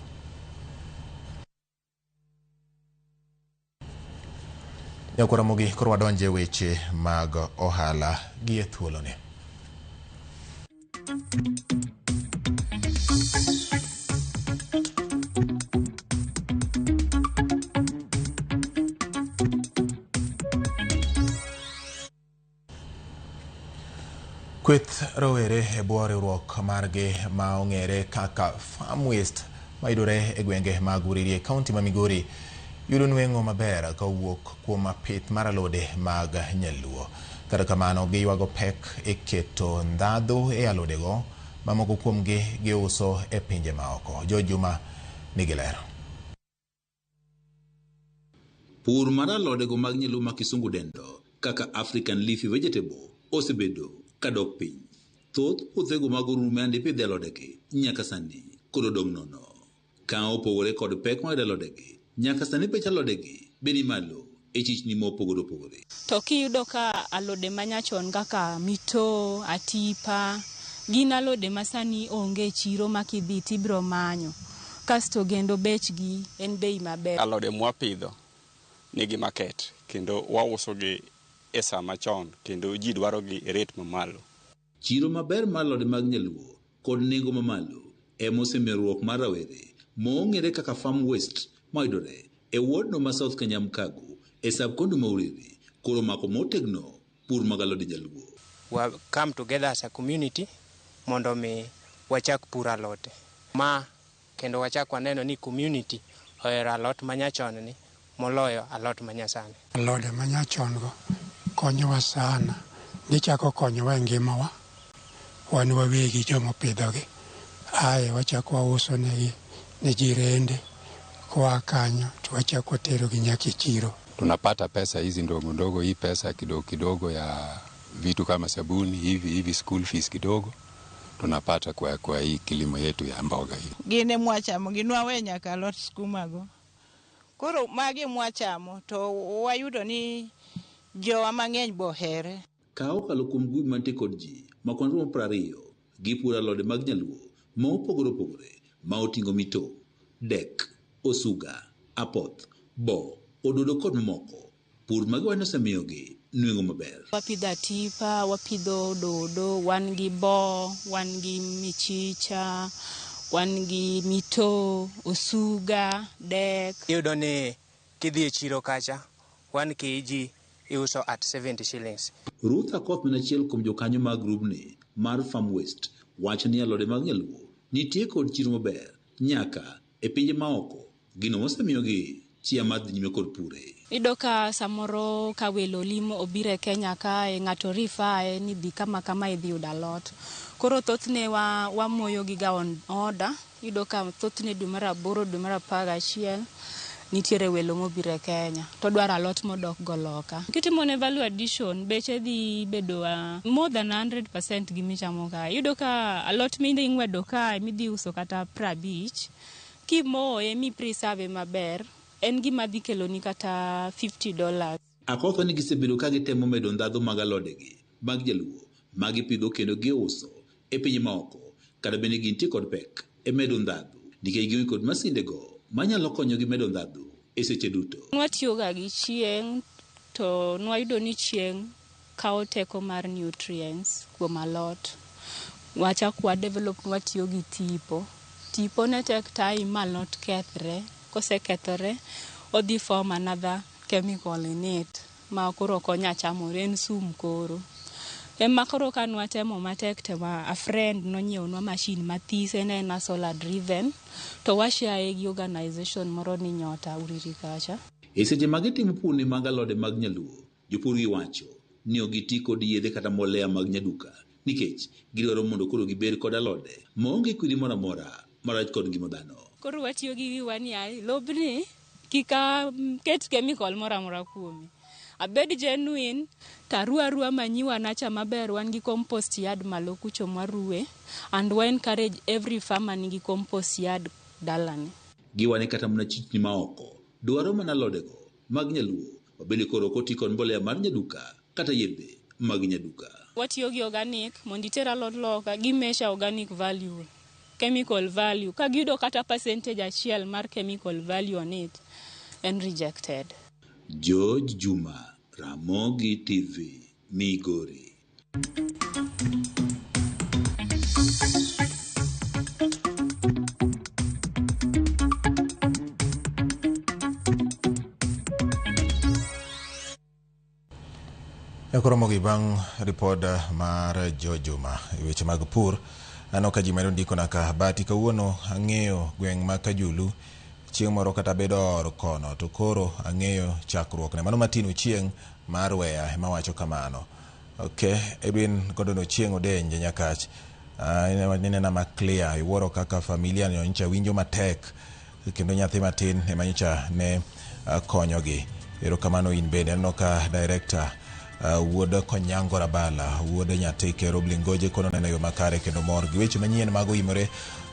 S1: Nyakwa Ramogi, koro wadonje weche mag ohala gi e thuoloni. Kweth rowere e bwo riwruok margi ma ong'ere kaka Farm Waste mayudore e gwenge mag Uriri e kaunti ma Migori yudo nweng'o maber ka owuok kuom pith mar alode mag nyaluo. Kata kamano, giywago pek e keto ndhadhu e alodego ma moko kuomgi giuso e pinje maoko. George Juma nigi ler.
S20: Pur mar alodego mag nyaluo ma kisungu dendo kaka African leafy vegetable osebedo kadok piny. Thoth puothego mag orume ande ipidhe alodegi nyaka sani koro odong' nono. Ka opogore kod pek mar alodegi, nyaka sani bech alodegi be ni malo e chichni mopogore opogore.
S21: To kiyudo ka alode manyachon kaka mito, atipa, gin alode masani onge e chiro ma kidhi tibiro manyo. Kasto kendo bechgi en bei maber.
S23: Alode mwapidho nigi market kendo wausogi e saa machon kendo ji dwarogi e rate mamalo.
S20: Chiro maber mar alode mag nyaluo kod nengo mamalo ema osemiyo riwruok mar rawere mong'ere kaka Farm Waste mayudore e ward no ma South Kanyamkago e sub-county ma Uriri koro omako motegno pur mag alode nyaluo.
S24: We come together as a community mondo mi wachak pur alote. Ma kendo wachak waneno ni community ohero alot manyachon ni moloyo alot manyasani.
S25: Alode manyachon go konyowa sana. Gichako konyowa e ngimawa wan wawegi jomopidhogi. Ae wachako wauso negi ne jirende. Koa kanyo to wachako waterogi nyaka e chiro.
S26: Tunapata pesa hizi ndogo ndogo, hii pesa kidogo kidogo ya vitu kama sabuni hivi hivi, school fees kidogo tunapata kwa hii kilimo yetu ya mboga hii.
S7: Gin e mwachamo, gin wawe nyaka alot skuma go. Koro magi mwachamo to wayudo ni jowa mang'eny bohere.
S20: Ka okalo kuom grup mantie kod ji ma kwan romo 20 gipuro alode mag nyaluo ma opogore opogore ma oting'o mito, dek, osuga, apoth, bo, ododo kod mamoko. Pur magiwacho osemiyogi nweng'o maber.
S21: Wapidho atipa, wapidho ododo, wan gi bo, wan gi michicha, wan gi mito, osuga, dek.
S24: Iyudo ni kidhi e chiro kacha, 1 kg iuso at 70 shillings.
S20: Ruth Akoth en achiel kuom jokanyo mag grubni mar Farm Waste wacho ni alode mag nyaluo nitie kod chiro maber nyaka e pinje maoko, gino mosemiyogi chia mar dhi nyime kod pure.
S21: Iyudo ka samoro ka welo limo obiro e Kenya kae, ng'ato refer ni dhi kama kama idhi yudo alot. Koro thothne wamoyo gi ga on order. Iyudo ka thothne dwe mar 8, dwe mar 11 nitiere welo mobiro e Kenya to dwaro alot modok go loka. Kitimo ne value addition, beche dhi bedo more than 100% gi michamo kae. Iyudo ka alot midhi ng'wedo kae midhi uso kata 50, kimoye mi preserve maber, en gima dhi keloni kata $50.
S20: Akoth ni gisebedo ka gitemo medo ndhadhu mag alodegi mag jaluo ma gipidho kendo giuso e pinje maoko, kata bende gintie kod pek e medo ndhadhu nikech gionge kod masindego manyalo konyogi medo ndhadhu e seche duto.
S21: Nwatiyoga gi chieng' to nwayudo ni chieng' kawo teko mar nutrients kuom alot. Wachak wa develop nwatiyo gi tipo. Tipo ne take time ma alot kethre. Kosekethore, odhi form another chemical in it ma koro ok onya chamore, en sum koro. Ema koro ka nwatemo matek to a friend nonyiewnwa machine mathis, en ena solar driven, to wa share gi organization moro ni Nyota Uriri kacha.
S20: E seche ma gitimo purni mag alode mag nyaluo, Jopur gi wacho ni ok giti kod yedhe kata mbolea mag nyaduka nikech gidwaro mondo koro gibed kod alode maonge kwiri moro amora marach kod ngima dhano.
S21: Koro watiyo gi wiwa ni ai lobni kik aket chemical moro amora kuome. Abed genuine to aru arua manyiwa na cha maber wan gi compost yard malo kucho mwaruwe and wa encourage every farmer nigi compost yard dalane.
S20: Giwane kata mana chichni maoko dwaro mana alodego mag nyaluo mabende koro ok oti kod mbolea mar nyaduka kata yedhe mag nyaduka.
S21: Watiyo gi organic mondo iter alot loka gi measure organic value, chemical value. Ka giyudo kata percentage achiel mar chemical value on it, en rejected.
S20: George Juma, Ramogi TV, Migori.
S1: Koro mogi bang' ripod mar Jojuma e weche mag pur aneno ka ji medo ndikona ka Bahati kawuono ang'eyo gweng' ma Kajulu chieng' moro kata bedo or kono to koro ang'eyo chakruokne mano Martin Ochieng' mar Weya ema wacho kamano. Ok, Edwin Gordon Ochieng' Odenje Nyakach inena ma clear iwuoro kaka familia no nyocha winjo matek kendo nyathi matin ema nyocha ne konyogi. Erokamano in bende aneno ka director wuod Konyango Rabala wuod Nyatike Roblin Goje kono neno yo makare kendo mor gi weche manyien mago imore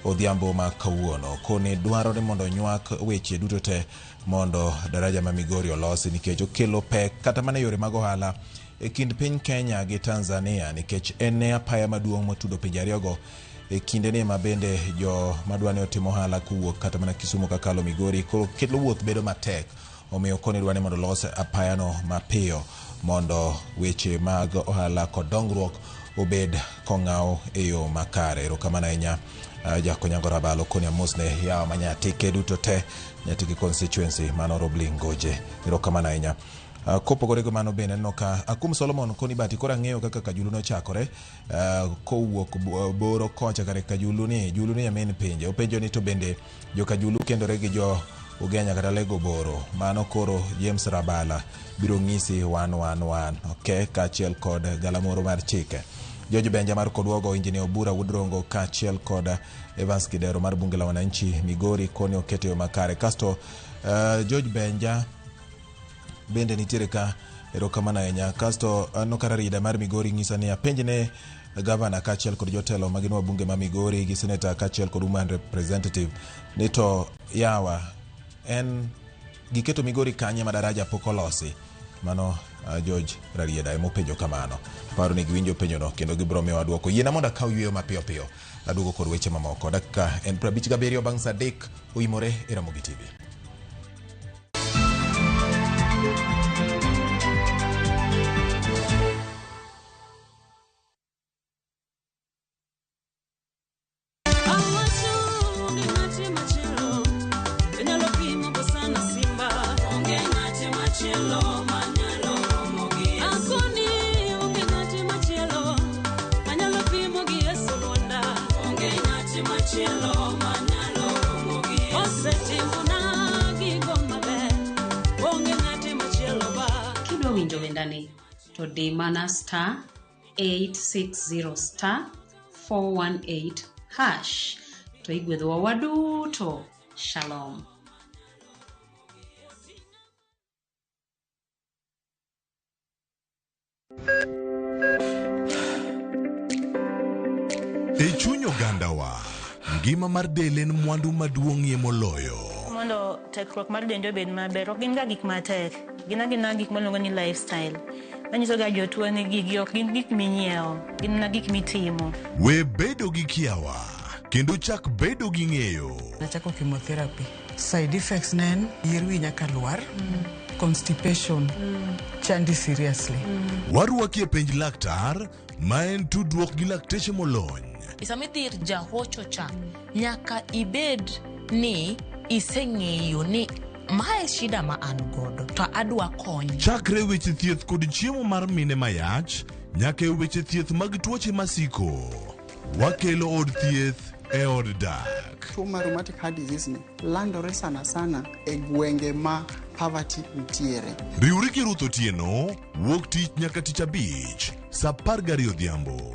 S1: odhiambo ma kawuono. Koni dwaro ni mondo onywak weche duto te mondo daraja ma Migori olosi nikech okelo pek kata mana e yore mag ohala e kind piny Kenya gi Tanzania nikech en e apaya maduong' motudo pinje ariyogo e kindeni ma bende jo madwa ni otim ohala kowuok kata mana Kisumu kakalo Migori koro kelo wuoth bedo matek. Omiyo koni dwa ni mondo olos apayano mapiyo mondo weche mag ohala kod dongruok obed kong'aw e yo makare. Erokamano ahinya Jakonyango Rabalo koni amosne yawa ma Nyatike duto te Nyatike constituency mano Roblin Goje. Erokamano ahinya. Kopogore gi mano bende aneno ka Akum Solomon koni Bahati koro ang'eyo kaka Kajulu nochakore kowuok Boro kocha kare Kajulu ni Julu ni e min pinje. Openjo ni to bende jo Kajulu kendore gi jo Ugenya kata Lego Boro. Mano koro James Rabala biro ng'isi wan. Ok, kaachiel kod galamoro mar chike. George Benja mar Kodwogo, Injinia Obura Wuod Rongo kaachiel kod Evans Kidero mar Bunge la Wananchi Migori koni oketo yo makare. Kasto George Benja bende nitiere ka, erokamano ahinya. Kasto aneno ka Rarida mar Migori ng'isa ni apenjne gavana kaachiel kod jotelo magin wabunge ma Migori gi seneta kaachiel kod woman representative ni to yawa en giketo Migori kanye ma daraja pok olosi. Mano George Rarieda emopenjo kamano. Aparo ni giwinjo penjono kendo gibiro miyowa duoko. Yiena mondo akaw yweyo mapiyo piyo aduogo kod weche mamoko. Dakika en 57 bang' saa 3 oimore e Ramogi TV.
S3: Kidwa winjo wendani to di mana star 860 star 418 hash to igwedhowa waduto. Shalom.
S4: E chuny ogandawa, ngima mar del en mwandu maduong'ie moloyo.
S5: Mondo tekruok mar dendi obed maber, ok gin ga gik matek. Gin agina gik miluongo ni lifestyle. Manyiso ga jotuo ni gigi ok gin gik minyiewo, gin mana gik mitimo.
S4: We bedo gi kiawa, kendo chak bedo gi ng'eyo.
S6: Nachako chemotherapy. Side effects ne en yier wi nyaka lwar, constipation, chandi seriously.
S4: Warwaki e penj laktar, ma en tudruok gi lakteche molony.
S7: Sama idhi ir jahocho cha, nyaka ibed ni iseng'eyo ni mae shida ma an godo to adwa kony.
S4: Chakre weche thieth kod chiemo mar mine mayach, nyaka e weche thieth mag tuoche masiko. Wakelo od thieth e od dak.
S2: Tuo mar rheumatic heart disease ni landore sana sana e gwenge ma poverty nitiere.
S4: Riwri gi Ruth Otieno wuok tich nyaka tich abich saa 12 odhiambo.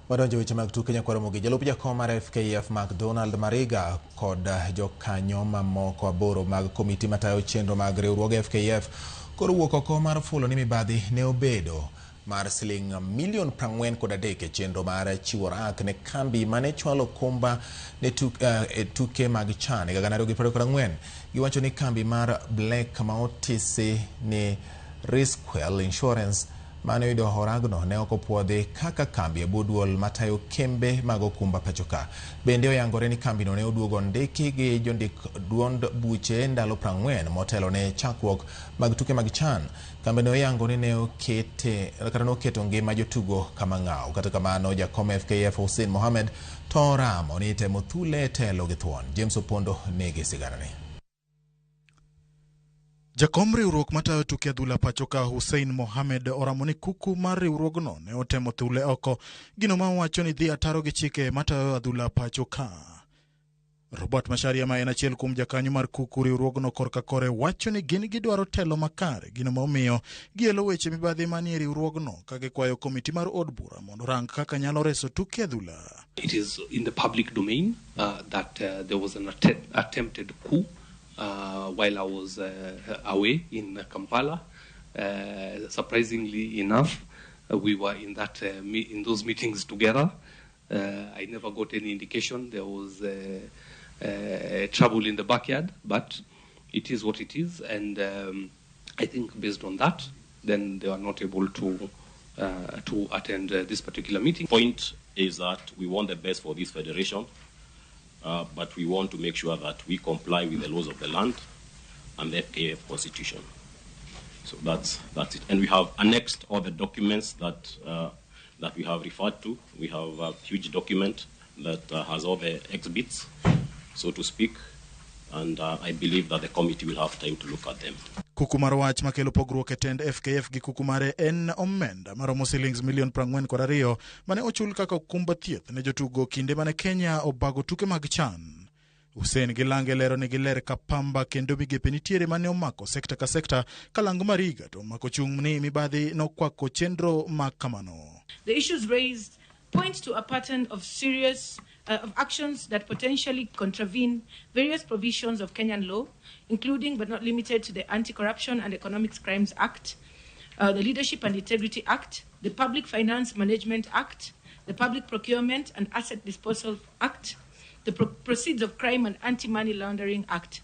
S1: Wadonjo weche mag tuke nyakwar Ramogi. Jalup jakom mar FKF McDonald Mariga kod jokanyo mamoko 8 mag komiti matayo chenro mag riwruog FKF koro wuok oko mar fulo ni mibadhi ne obedo mar siling milion 43 e chenro mar chiwo rak ne kambi mane chwalo okumba ne tuke mag CHAN e 2024. Giwacho ni kambi mar Black ma otisi ni Riskwell Insurance mane oyudo oragno ne ok opuodhi kaka kambi e bwo duol matayo kembe mag okumba pachoka. Bende oyangore ni kambino ne oduogo ndiki gi jondik duond buche ndalo 40 motelo ne chakruok mag tuke mag CHAN. Kambi ne oyango ni ne oketo ngima jotugo kama ng'aw. Kata kamano jakom FKF Hussein Mohamed to oramo ni temo thule telo gi thuon. James Opondo nigi siganane.
S9: Jakom riwruok matayo tuke adhula pacho ka Hussein Mohamed oramo ni kuku mar riwruogno ne otemo thule oko, gino ma owacho ni dhi ataro gi chike matayo adhula pacho ka. Robert Macharia ma en achiel kuom jakanyo mar kuku riwruogno korka kore wacho ni gin gidwaro telo makare, gino ma omiyo gielo weche mibadhi manie riwruogno ka gikwayo komiti mar od bura mondo orang kaka nyalo reso tuke adhula.
S10: It is in the public domain that there was an attempted coup while I was away in Kampala. Surprisingly enough, we were in that in those meetings together. I never got any indication there was trouble in the backyard, but it is what it is, and I think based on that, then they were not able to attend this particular meeting.
S11: Point is that we want the best for this federation. But we want to make sure that we comply with the laws of the land and the FKF constitution. So that's it. And we have annexed all the documents that we have referred to. We have a huge document that has all the exhibits, so to speak, and I believe that the committee will have time to look at them.
S9: Kuku mar wach makelo pogruok e tend FKF gi kuku mare en omenda maromo silings milion 42 mane ochul kaka okumba thieth ne jotugo kinde mane Kenya obago tuke mag CHAN. Hussein gi Lange lero ni giler ka pamba kendo migepe nitiere mane omako sekta ka sekta ka Lang Mariga to omako chung' ni mibadhi nokwako chenro ma kamano.
S19: The issues raised point to a pattern of serious of actions that potentially contravene various provisions of Kenyan law, including but not limited to the Anti-Corruption and Economic Crimes Act, the Leadership and Integrity Act, the Public Finance Management Act, the Public Procurement and Asset Disposal Act, the Proceeds of Crime and Anti-Money Laundering Act.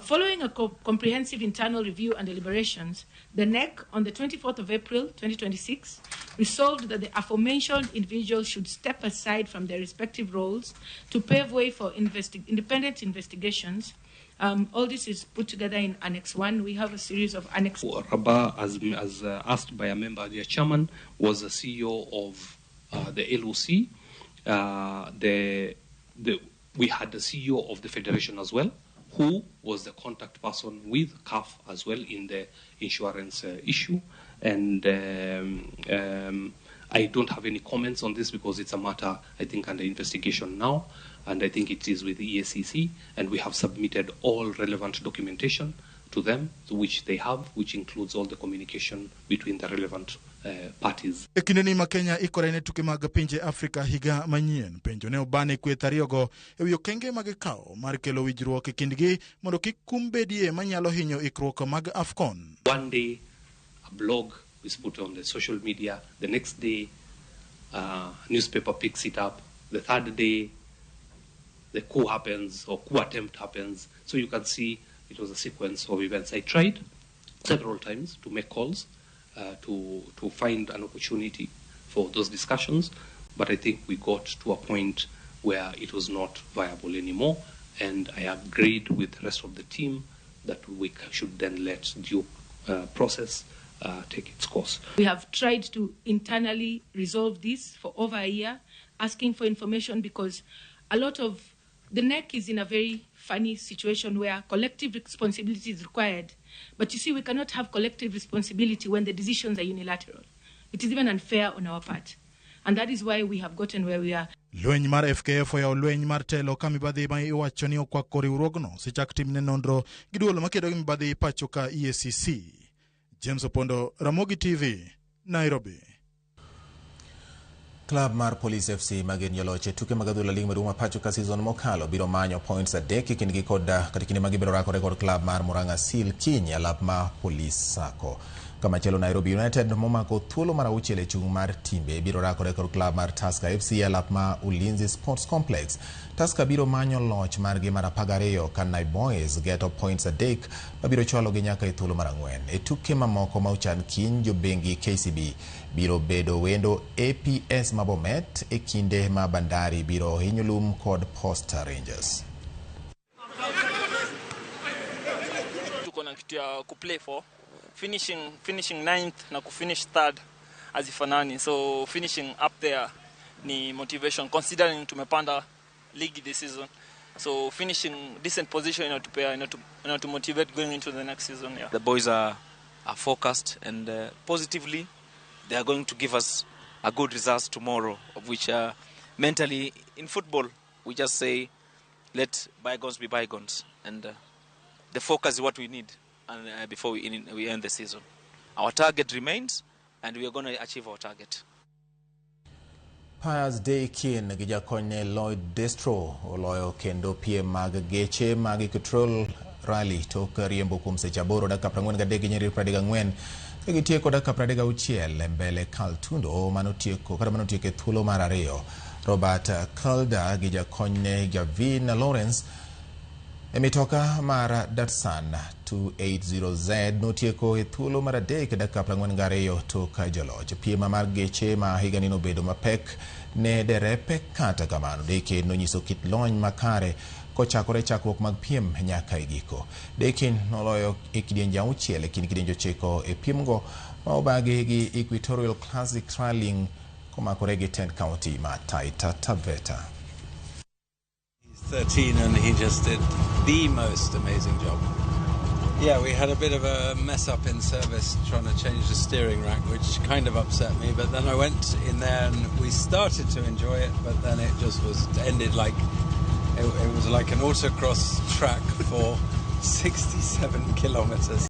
S19: Following a comprehensive internal review and deliberations, the NEC on the 24th of April 2026 resolved that the aforementioned individuals should step aside from their respective roles to pave way for independent investigations. All this is put together in Annex 1. We have a series of Annex.
S10: Rabah, as asked by a member, their chairman, was the CEO of the LOC. We had the CEO of the federation as well, who was the contact person with CAF as well in the insurance issue. And I don't have any comments on this because it's a matter, I think, under investigation now. And I think it is with the EACC. And we have submitted all relevant documentation to them, which they have, which includes all the communication between the relevant parties.
S9: E kindeni ma Kenya ikore ne tuke mag pinje Afrika higa manyien, penjo ne obane kweth ariyogo e wi okenge ma gikawo mar kelo winjruok e kindgi mondo kik kum bedie manyalo hinyo ikruok mag AFCON.
S10: One day a blog is put on the social media, the next day newspaper picks it up, the third day the coup happens or coup attempt happens. So you can see it was a sequence of events. I tried several times to make calls to find an opportunity for those discussions, but I think we got to a point where it was not viable anymore, and I agreed with the rest of the team that we should then let due process take its course.
S19: We have tried to internally resolve this for over a year, asking for information because a lot of the NEC is in a very funny situation where collective responsibility is required. But you see, we cannot have collective responsibility when the decisions are unilateral. It is even unfair on our part. And that is why we have gotten where we are.
S9: Lweny mar FKF oyawo lweny mar telo ka mibadhi ma iwacho ni okwako riwruogno osechak timne nonro gi duol makedo gi mibadhi pacho ka EACC. James Opondo, Ramogi TV, Nairobi.
S1: Klab mar Police FC magin joloch e tuke mag adhula lig maduong' ma pacho ka season mokalo biro manyo points 3 e kindgi kod kata kinde ma gibiro rakore kod klab mar Murang'a Seal kiny e alap ma Police Sacco. Kamachielo Nairobi United momako thuolo mar 6 e chung' mar timbe biro rakore kod klab mar Tusker FC e alap ma Ulinzi Sports Complex. Tusker biro manyo loch margi mar 12 ka Naiboys geto points 3 mabiro chwalogi nyaka e thuolo mar 4. E tuke mamoko ma ochan kiny, jobengi KCB biro bedo wendo APS Mabomet e kinde ma Bandari biro hinyo lum kod Posta Rangers.
S8: Tuko na kitu ya kuplay for finishing 9th na kufinish 3rd hazifanani, so finishing up there ni motivation considering tumepanda league this season, so finishing decent position inatupea inatumotivate going into the next season. Yeah.
S13: The boys are focused and positively they are going to give us a good result tomorrow, of which mentally in football we just say let bygones be bygones, and the focus is what we need and before we end the season. Our target remains and we are going to achieve our target.
S1: Pius Dakin gi jakonyne Lloyd Destro oloyo kendo piem mag geche mag Equatorial Rally tok riembo kuom seche 8 dakika 43 gi nyiriri 34 ka gitieko dakika 36 mbele Kaltundo manotieko kata manotieko e thuolo mar 2. Robert Calder gi jakonyne Gavin Lawrence e mitoka mar Datsun 280Z notieko e thuolo mar 3 dakika 42 tok joloch. Piem mar geche ma higani nobedo mapek ne derepe, kata kamano Dakin nonyiso kit lony makare kochakore chakruok mag piem nyaka e giko. Dakin noloyo e kidienje 6 e kind kidienje 9 e piemgo ma obagi gi Equatorial Classic Rallying komakore gi 10 county ma Taita Taveta.
S14: 13 and he just did the most amazing job. Yeah, we had a bit of a mess up in service trying to change the steering rack, which kind of upset me, but then I went in there and we started to enjoy it, but then it just was ended like it was like an autocross track for 67 kilometers.